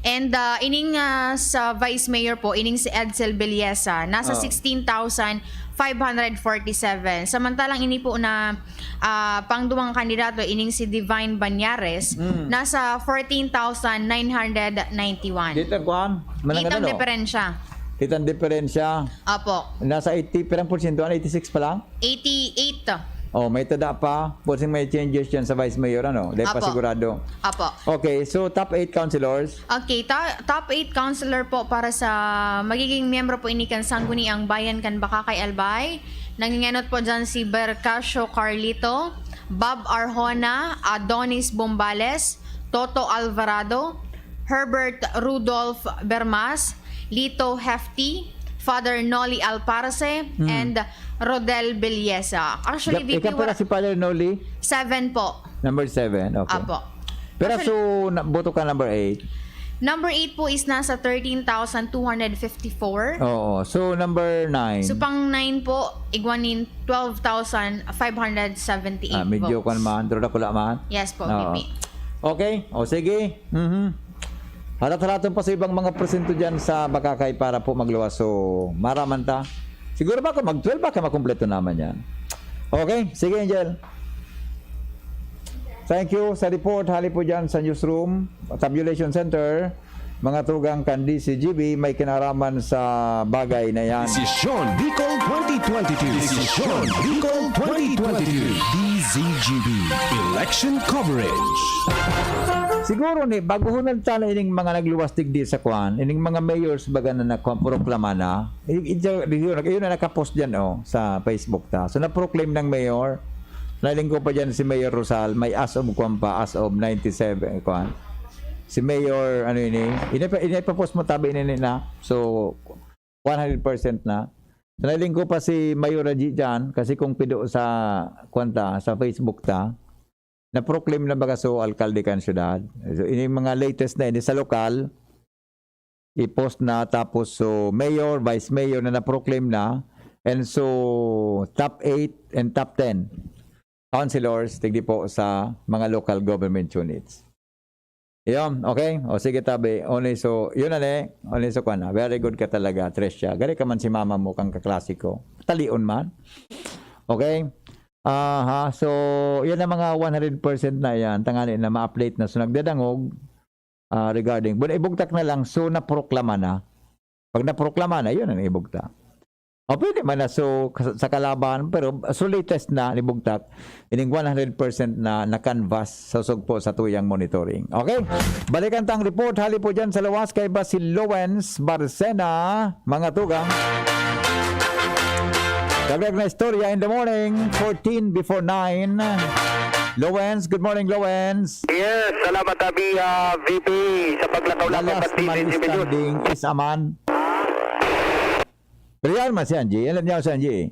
And ah, ining ah, sa vice mayor po, ining si Edsel Belleza, nasa Oh. sixteen thousand five hundred forty-seven. Samantalang ini po na ah, pangduwang kandidato, ining si Divine Banyares, Mm. nasa fourteen thousand nine hundred ninety-one. Kita kuan. Manang Kitang ano, no? Diferensya. Kitang diferensya. Opo. Nasa eighty, pirang porsyento? Ano, eighty-six pa lang? Eighty-eight. Oh, may tada pa. Pwedeng may changes yan sa vice mayor, ano? Dahil pa Apo. sigurado. Opo. Okay, so top eight councilors. Okay, ta- top eight councilor po para sa magiging miyembro po ini kan Sangguniang Bayan kan Bakakay, Albay. Nangingenot po dyan si Bercasio Carlito, Bob Arjona, Adonis Bombales, Toto Alvarado, Herbert Rudolph Bermas, Lito Hefty, Father Nolly Alparse, Hmm. and Rodel Belleza. Actually, Yap, V P, ikaw pala wala- si Father Nolly? Seven po. Number seven, okay. Apo. Pero so, na, boto ka number eight. Number eight po is nasa thirteen thousand two hundred fifty-four. Oo. So, number nine. So, pang nine po, igwa nin twelve thousand five hundred seventy-eight Ah, medyo votes. Kwan man, pero dakula man. Yes po, Oo. V P. Okay. O, sige. Mhm. Halat-halaton pa sa ibang mga porsyento dyan sa Bakakay para po magluwas. So, maraman ta. Siguro ba kung mag-twelve ba ka makumpleto naman yan? Okay. Sige, Angel. Thank you sa report. Hali po dyan sa newsroom, Tabulation Center. Mga tugang kan D Z G B, may kinaraman sa bagay na yan. Desisyon Bicol twenty twenty-two. Desisyon Bicol twenty twenty-two. D Z G B Election Coverage. Siguro ni, baguhunan ta na ining mga nagluwas digdi sa kwan, ining mga mayors baga na nagproklama na. I-, i-, yun, yun na nakapost dyan, oh, sa Facebook ta. So, na-proclaim ng mayor, nalinggo pa dyan si Mayor Rosal, may as of kwan pa, as of ninety-seven, kwan. Si Mayor, ano yun eh, inipa-, inipapost mo tabi nini na. So, one hundred percent na. So, nalinggo pa si Mayor Raji dyan, kasi kung pido sa, kwan ta, sa Facebook ta, na-proclaim na baga so alkalde kan syudad. So, ini mga latest na ini sa lokal, i-post na, tapos so mayor, vice mayor na na-proclaim na, and so top eight and top ten councilors, tigdi po sa mga local government units. Yun, okay? O sige, tabi. Only so, yun na ne. Only so, kwan na. Very good ka talaga, Tricia. Gari ka man si mama mo, kang kaklase ko. Talion man. Okay? Aha, so, yan ang mga one hundred percent na yan. Tangani na ma-update na. So, nagdadangog, ah, regarding. Bueno, ibugtak na lang. So, naproklama na. Pag naproklama na, yun ang ibugtak. O, pwede man na. So, kas-, sa kalaban, pero so latest na, ibugtak, ining one hundred percent na na-canvas sa sugpo sa tuyang monitoring. Okay? Balikan tang report. Hali po dyan sa lawas kay Basil Lowens Barcena, mga tugang. Kabrag na istorya in the morning, fourteen before nine. Lowens, good morning, Lowens. Yes, salamat, Abi, ah, V P, sa paglakaw na Lalas pagkatindi Malis ni Bidyut. Standing is a man. Pero yan man si Angie. Alam niya si Angie.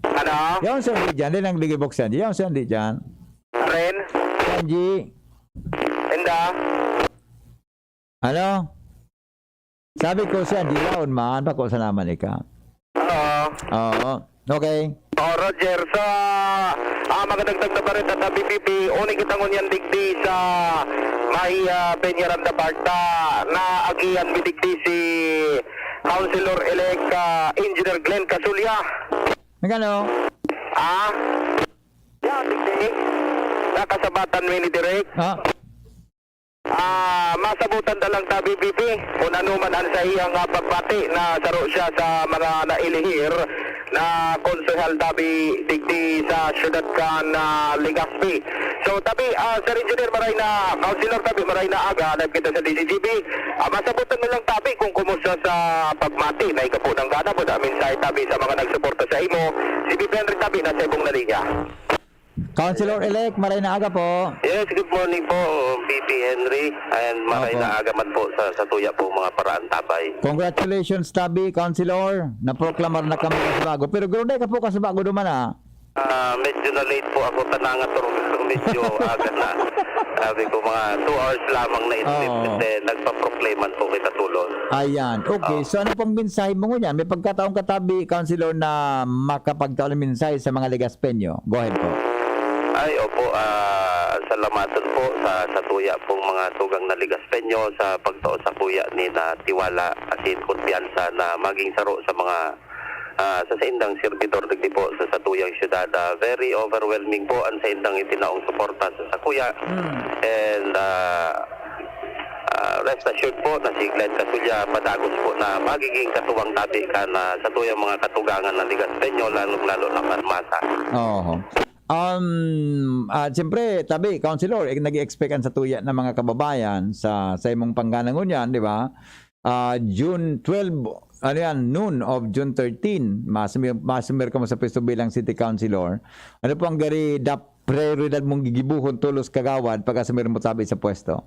Ano? Yan si Angie dyan. Di nang ligibok si Angie. Yan si Angie dyan. Ren? Si Angie. Inda? Ano? Sabi ko si Angie, yaon man. Bako sa naman ika. Oo. Oo. Okay. Oh, Roger, sa, ah, mga dagdag na bareta sa B P P, uni kita ngunyan digdi sa may, ah, Peñaranda Park ta, naagihan mi digdi si Councilor-elect, ah, Engineer Glenn Casulla. Nagano? Ah? Yan, digdi. Nakasabatan mi ni Direk. Ah. Ah, masabutan ta lang ta, B P P, kung ano man ang saiyang, ah, pagbati na saro siya sa mga nailihir na konsehal tabi digdi sa siyudad kan, ah, Legazpi. So, tabi, ah, Sir Engineer, maray na, Councilor, tabi, maray na aga, live kita sa D Z G B. Ah, masabutan mo lang, tabi, kung kumusta sa pagmati na ikapo ng gana mo, na mensahe, tabi, sa mga nagsuporta sa imo. Si B P Henry, tabi, nasa ibong na linya. Councilor-elect, maray na aga po. Yes, good morning po, V P Henry, and maray Opo. na aga man po sa, sa tuya po mga paraantabay. Congratulations, tabi, Councilor. Naproklamar na kamo kasubago. Pero guro, dai ka po kasubago duman, ah. Ah, medyo na-late po ako, tananga turog ko, medyo aga na. Sabi ko, mga two hours lamang na ito, Oo. eh, nagpa-proclaman po kita tulon. Ayan. Okay. Oo. So, ano pong mensahe mo ngunyan? May pagkataon ka, tabi, Councilor, na makapagtao ng mensahe sa mga Legaspeño. Go ahead po. Ay, opo. Ah, salamaton po sa, sa tuya pong mga tugang na Legaspeño sa pagtao sa kuya ni na tiwala asin kumpiyansa na maging saro sa mga, ah, sa saindang servidor digdi po sa, sa tuyang syudad. Ah, very overwhelming po ang saindang itinaong suporta sa, sa kuya. Hmm. And, ah, ah, rest assured po na si Glenn Casulla padagos po na magiging katuwang tabi kan, ah, sa tuyang mga katugangan na Legaspeño, lalong-lalo na kan masa. Oo. Um, at siyempre, tabi, Councilor, eh, nag-expect ang satuya ng mga kababayan sa, sa imong pangganangon yan, di ba? Ah, June twelve, ano yan, noon of June thirteen, masumir, masumir ka mo sa pwesto bilang city councilor. Ano po ang gari dap-, prioridad mong gigibuhon tolos kagawad pag asumir mo tabi sa pwesto?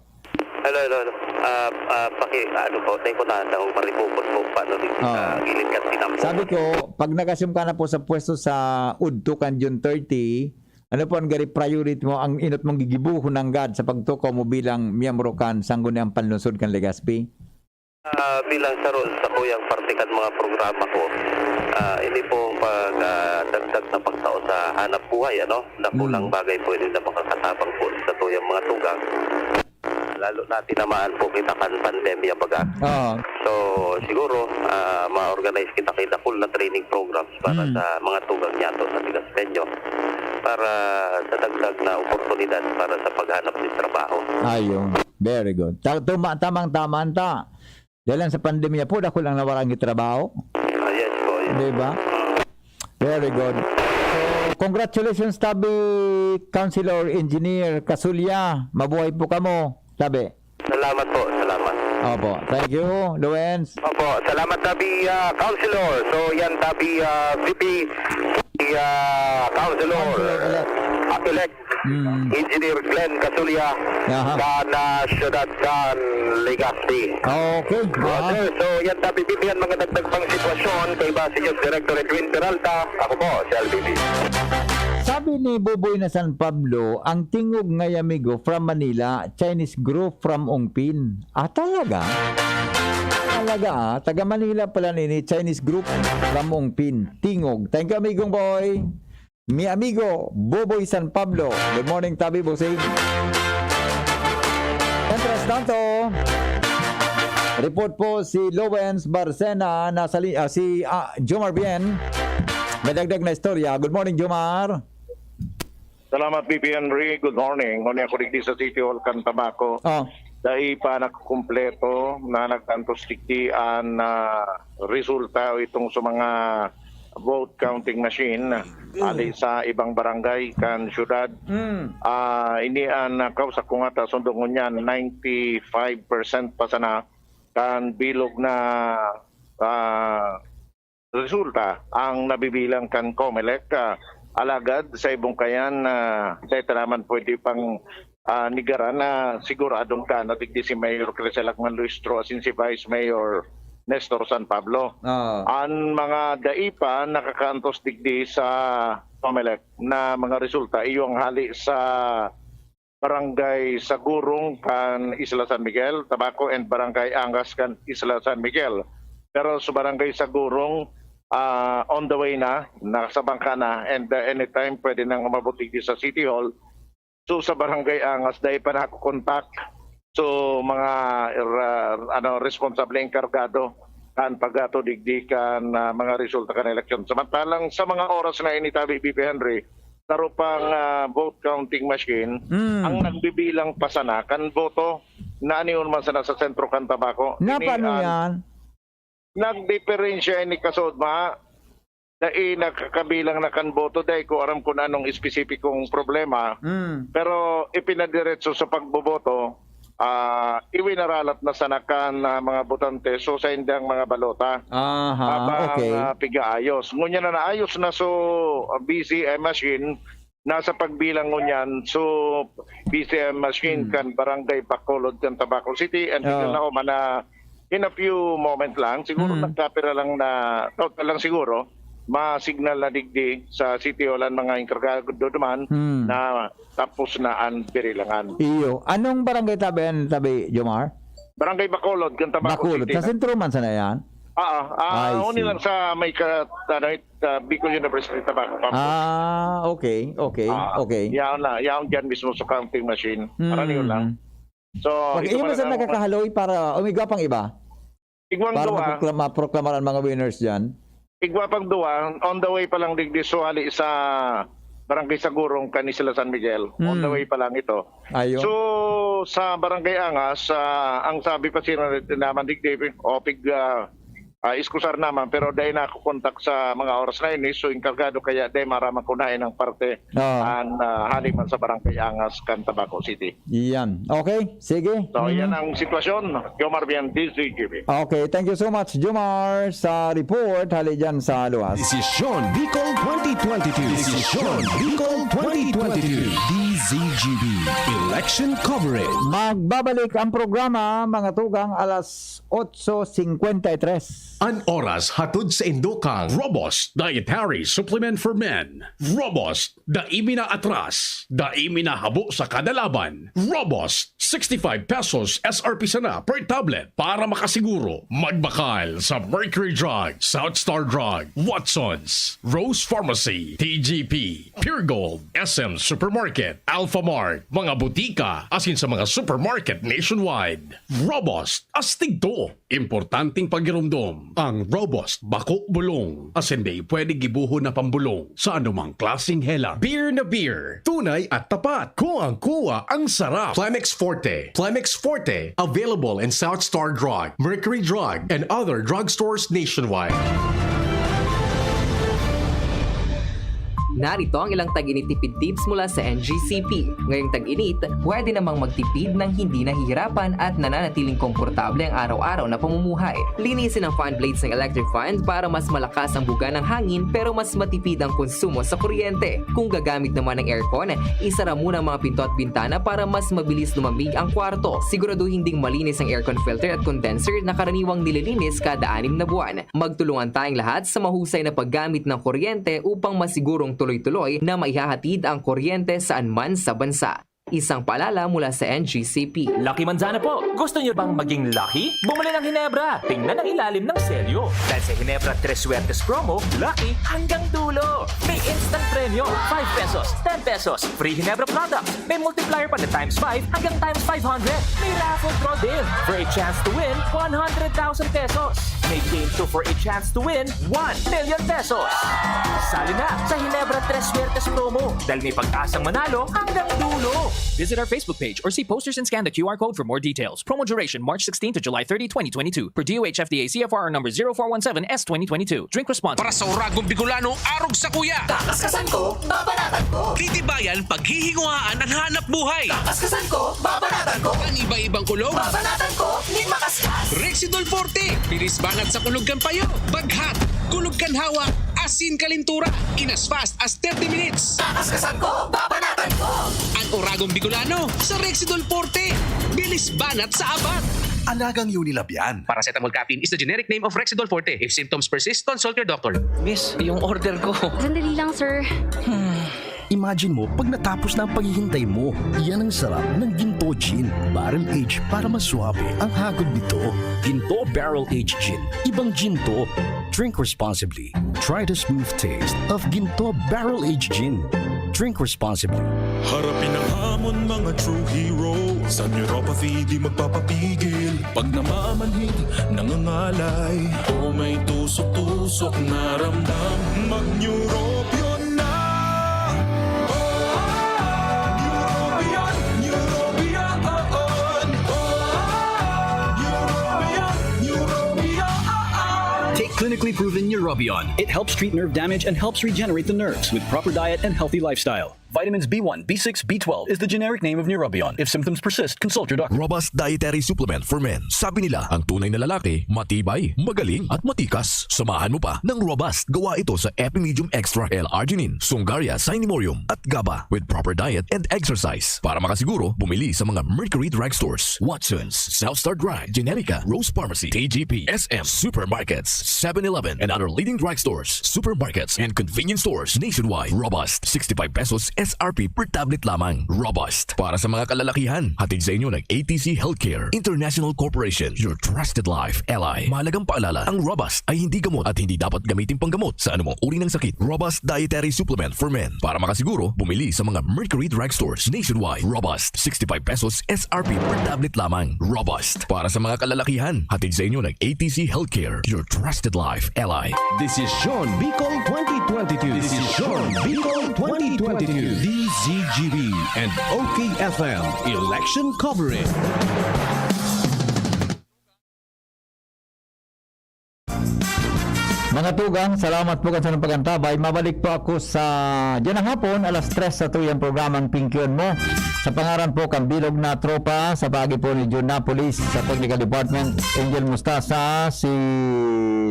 Hello, hello, hello. Ah, ah, paki-, ano po, tayo ko na, taong maribukon po, paano din sa Oo. gilid ka tinampo? Sabi ko, pag nag-assume ka na po sa pwesto sa udto kan June thirty, ano po ang gari priority mo, ang inot mong gigibuhon nanggad sa pagtukaw mo bilang miyembro kan Sangguniang Panlungsod kan Legazpi? Ah, bilang saro sa kuyang parte kan mga programa ko, ah, ini pong pag, ah, dagdag na pagtao sa hanap buhay, ano? Dakulang Mm. bagay po ini na makakatabang po sa tuyang mga tugang. Lalo na tinamaan po kita kan pandemya, baga. Oo. So, siguro, ah, ma-organize kita kay dakul na training programs para Hmm. sa mga tugang niyato na Legazpeño para sa dagdag na oportunidad para sa paghanap ng trabaho. Ayun. Very good. Ta-, tuma-, tamang-tama ta. Dahil lang sa pandemya po, dakul ang nawarang trabaho. Ah, yes po, yes. Di ba? Very good. So, congratulations, tabi, Councilor Engineer Casulya. Mabuhay po kamo, tabi. Salamat po, salamat. Opo. Thank you, Luens. Opo, salamat, tabi, ah, Councilor. So, yan, tabi, ah, V P, si, ah, Councilor, Councilor-elect. ah, elect, Mm. Engineer Glenn Casulya, Aha. kan, ah, siyudad kan Legazpi. Okay. Aha. Okay, so, yan, tabi, V P, yan, mga dagdag pang sitwasyon kay Base News Director Edwin Peralta. Ako po, si L B B. Sabi ni Buboy na San Pablo, ang Tingog Ngay Amigo from Manila, Chinese group from Ongpin. Ah, talaga? Talaga, ah. Taga Manila pala nini, Chinese group from Ongpin. Tingog. Thank you, amigong boy. Mi amigo, Buboy San Pablo. Good morning, tabi, Busing. Mientras tanto, report po si Lowens Barcena, nasa li-, ah, si, ah, Jomar Bien. May dagdag na istorya. Good morning, Jomar. Salamat, V P Henry. Good morning. Ngunit ako digdi sa City Hall kan Tabaco. Oh. Dai pa nakukumpleto na nagkantos digdi an, ah, resulta o itong sa mga vote counting machine Mm. ali sa ibang barangay kan syudad. Mm. Ah, ini an, ah, kausa ko nga ta, sundong ngunyan, ninety-five percent pa sana kan bilog na, ah, resulta ang nabibilang kan Comelec, ah, alagad sa ibong kayan, ah, dai ta naman pwede pang, ah, negaran na siguradong ka na digdi si Mayor Crisel Agman Luistro asin si Vice Mayor Nestor San Pablo. Oo. An mga dai pa nakakaantos digdi sa Comelec na mga resulta, iyo ang hali sa Barangay Sagurong kan Isla San Miguel, Tabaco, and Barangay Angas kan Isla San Miguel. Pero sa Barangay Sagurong, ah, on the way na, nasa bangka na, and, uh, anytime pwede nang umabot digdi sa City Hall. So, sa Barangay Angas, dai pa nakukontak. So, mga, ra-, ano, responsable, enkargado kan pag-ato digdi kan, ah, mga resulta kan eleksyon. Samantalang sa mga oras na ini, tabi, V P Henry, saro pang, ah, vote counting machine Mm. ang nagbibilang pa sana kan boto na anion man sana sa sentro kan Tabaco. Ini Napano an yan? Nagdiperensya ini kasod, ma. Dai nakakabilang na kan boto, dai ko aram kung anong espesipikong problema. Mm. Pero ipinadiretso sa pagboboto, ah, iwinaralat na sana kan, ah, mga botante, so sa indang mga balota. Aha, Habang, okay. ah, pigaayos. Ngunyan na naayos na, so, ah, B C M machine, nasa pagbilang ngunyan. So, B C M machine Hmm. kan Barangay Bacolod kan Tabaco City, and Oo. tignan na, oh, mana, in a few moment lang, siguro Hmm. nagkapira lang na, total lang siguro, ma-signal na digdi sa City Hall ang mga enkargado duman Hmm. na tapos na an birilangan. Iyo. Anong barangay tabi yan, tabi, Jomar? Barangay Bacolod, kan Tabaco Bacolod. City. Sa sentro man sana yan? Ah, ah, Ay, uni see. lang sa may ka-, ano, it, ah, Bicol University, Tabaco Campus. Ah, okay, okay, Ah, okay. yaon na, yaon dyan mismo sa counting machine. Hmm. Parang yun lang. So, Pag ito iyo pala man sa ang nakakahaloy para umigwa pang iba? Igwang Para duwa. maproklama-, maproklamaran mga winners dyan? Igwa pang duwa, on the way pa lang digdi, so, hali sa Barangay Sagurong, kan Isla San Miguel. On the Hmm. way pa lang ito. Ayun. So, sa Barangay Angas, ah, ang sabi pa sila naman digdi, o pig, ah, ah, iskusar naman, pero dai nakukontak sa mga oras na ini, so, enkargado kaya dai maraman kung hain ang parte Ah. an, ah, hali man sa Barangay Angas, kan Tabaco City. Iyan. Okay, sige. So, Mhm. yan ang sitwasyon. Jomar Bien, D Z G B. Okay, thank you so much, Jomar, sa report. Hali dyan sa luwas. Desisyon Bicol twenty twenty-two. Desisyon Bicol twenty twenty-two. D Z G B. Election Coverage. Magbabalik ang programa, mga tugang, alas otso cincuenta y tres. An oras hatod sa indo kan Robust Dietary Supplement for Men. Robust, dai mi naatras, dai mi nahabo sa kada laban. Robust, sixty-five pesos S R P sana per tablet. Para makasiguro, magbakal sa Mercury Drug, South Star Drug, Watsons, Rose Pharmacy, T G P, Pure Gold, S M Supermarket, Alphamart, mga butika, asin sa mga supermarket nationwide. Robust, astig to! Importanteng pagiromdom, ang Robust bako bulong, asin dai pwede gibohon na pambolong sa anumang klaseng helang. Beer na beer, tunay at tapat. Kuwang-kuwa ang sarap. Plemex Forte. Plemex Forte, available in South Star Drug, Mercury Drug, and other drugstores nationwide. Narito ang ilang tag-init tipid tips mula sa N G C P. Ngayong tag-init, pwede namang magtipid nang hindi nahihirapan at nananatiling komportable ang araw-araw na pamumuhay. Linisin ang fan blades ng electric fan para mas malakas ang buga ng hangin pero mas matipid ang konsumo sa kuryente. Kung gagamit naman ng aircon, isara muna ang mga pinto at bintana para mas mabilis lumamig ang kwarto. Siguraduhin ding malinis ang aircon filter at condenser na karaniwang nililinis kada anim na buwan. Magtulungan tayong lahat sa mahusay na paggamit ng kuryente upang masigurong tuloy-tuloy na maihahatid ang kuryente saan man sa bansa. Isang paalala mula sa N G C P. Lucky Manzana po! Gusto niyo bang maging lucky? Bumili ng Hinebra! Tingnan ang ilalim ng selyo. Dahil sa Hinebra Tres Suertes Promo, lucky hanggang dulo! May instant premyo, five pesos, ten pesos, free Hinebra products, may multiplier pa na times five hanggang times five hundred. May raffle draw din for a chance to win one hundred thousand pesos. May game two for a chance to win one million pesos. Sali na sa Hinebra Tres Suertes Promo dahil may pag-asang manalo hanggang dulo. Visit our Facebook page or see posters and scan the Q R code for more details. Promo duration March sixteen to July thirty, twenty twenty-two. Per D O H F D A C F R number zero four one seven S twenty twenty-two. Drink responsibly. Para sa Uragong Bicolano, arog sa kuya. Kakaskasan ko, babanatan ko. Titibayan, paghihinguhaan ang hanap buhay. Kakaskasan ko, babanatan ko. Ang iba-ibang kulog. Babanatan ko, nin makaskas. Rexidol Forte, bilis banat sa kulog kan payo. Baghat, kulog kan hawak, asin kalintura. In as fast as thirty minutes. Kakaskasan ko, babanatan ko. Ang Uragong Bicolano sa Rexidol Forte. Bilis banat sa abat. Alagang Unilab yan. Paracetamol caffeine is the generic name of Rexidol Forte. If symptoms persist, consult your doctor. Miss, yung order ko. Sandali lang, sir. Imagine mo, pag natapos na ang paghihintay mo, yan ang sarap ng Ginto Gin. Barrel age para mas suabe ang hagod nito. Ginto Barrel Aged Gin. Ibang Ginto. Drink responsibly. Try the smooth taste of Ginto Barrel Aged Gin. Drink responsibly. Harapin ang hamon, mga true hero. Sa neuropathy, di magpapapigil. Pag namamanhid, nangangalay, o may tusok-tusok na ramdam, mag-Neurobion na! Neurobion, Neurobion, oo. Neurobion, Neurobion, oo. Take clinically proven Neurobion. It helps treat nerve damage and helps regenerate the nerves with proper diet and healthy lifestyle. Vitamins B one, B six, B twelve is the generic name of Neurobion. If symptoms persist, consult your doctor. Robust Dietary Supplement for Men. Sabi nila, ang tunay na lalaki, matibay, magaling, at matikas. Samahan mo pa ng Robust. Gawa ito sa Epimedium Extra, L-arginine, Sungaria, Cinemorium, at GABA with proper diet and exercise. Para makasiguro, bumili sa mga Mercury Drugstores, Watsons, South Star Drug, Generica, Rose Pharmacy, T G P, S M, supermarkets, seven eleven, and other leading drugstores, supermarkets, and convenience stores nationwide. Robust, sixty-five pesos S R P per tablet lamang. Robust, para sa mga kalalakihan. Hatid sa inyo ng A T C Healthcare International Corporation, your trusted life ally. Mahalagang paalala, ang Robust ay hindi gamot at hindi dapat gamitin panggamot sa anumang uri ng sakit. Robust Dietary Supplement for Men. Para makasiguro, bumili sa mga Mercury Drugstores nationwide. Robust, sixty-five pesos S R P per tablet lamang. Robust, para sa mga kalalakihan. Hatid sa inyo ng A T C Healthcare, your trusted life ally. Desisyon Bicol twenty twenty-two. Desisyon Bicol twenty twenty-two. D Z G B and O K F M Election Coverage. Mga tugang, salamat po kan sarong pag-antabay. Mabalik po ako sa diyan ang hapon, alas tres sa tuyang programang Pingkion Mo. Sa pangaran po kan bilog na tropa, sa paagi po ni Jun Napolis, sa Technical Department, Angel Mustasa, si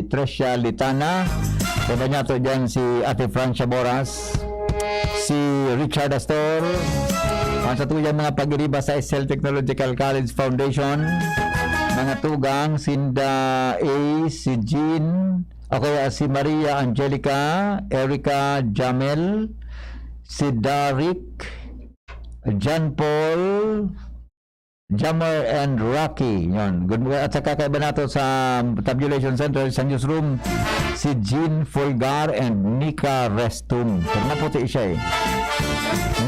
Tricia Litana, kaiba niya to dyan si Ate Francia Boras, si Richard Astor, ang sa tuyang mga pag-iriba sa Excel Technological College Foundation, Mga tugang, sinda Ace, si Jean, o kaya si Maria Angelica, Erica, Jamel, si Darik, John Paul, Jammer and Rocky. Yun. Good morning. At saka kaiba nato sa Tabulation Center, sa newsroom, si Jean Fulgar and Nika Restum. Pero maputi siya eh.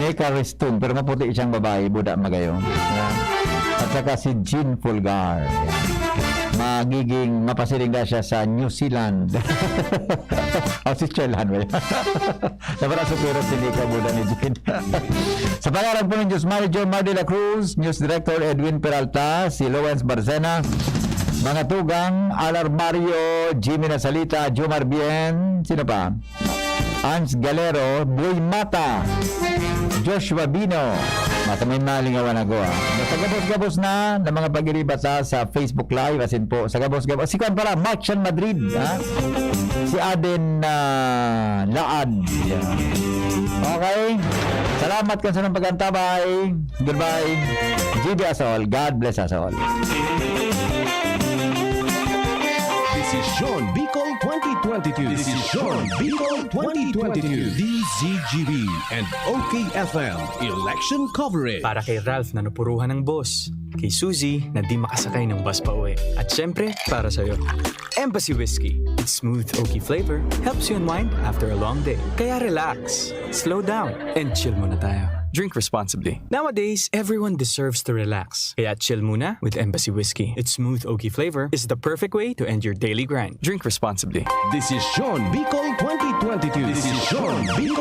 Nika Restum, pero maputi siyang babae, buda magayo. Yeah. At saka si Jean Fulgar. Magiging mapasiring na siya sa New Zealand. O, si Switzerland ba yun? Nabaraso pero si Nika, buda ni Jean. Sa pangalan po ni Diyos Mario Jomar de la Cruz, News Director Edwin Peralta, si Lawrence Barcena, mga tugang, Alar Mario, Jimmy Nasalita, Jomar Bien, sino pa? Ans Galero, Boy Mata, Joshua Bino, Mata, may malingawan ako, ah. Basta gabos-gabos na ng mga pag-iriba sa, sa Facebook Live, asin po, sa gabos-gabos. Si Kwan pala, Mark Chan Madrid, ha? Si Aden, ah, Laad. Yeah. Okay. Salamat kan sa pagkantabay. Goodbye. G B us all. God bless us all. Desisyon Bicol twenty twenty-two. Desisyon Bicol twenty twenty-two. D Z G B and O K F M Election Coverage. Para kay Ralph na napuruhan ng boss. Kay Suzy na di makasakay ng bus pa uwi. At syempre, para sa'yo. Embassy Whiskey. Its smooth oaky flavor helps you unwind after a long day. Kaya relax, slow down, and chill muna tayo. Drink responsibly. Nowadays, everyone deserves to relax. Kaya chill muna with Embassy Whiskey. Its smooth oaky flavor is the perfect way to end your daily grind. Drink responsibly. Desisyon Bicol twenty twenty-two. Desisyon Bicol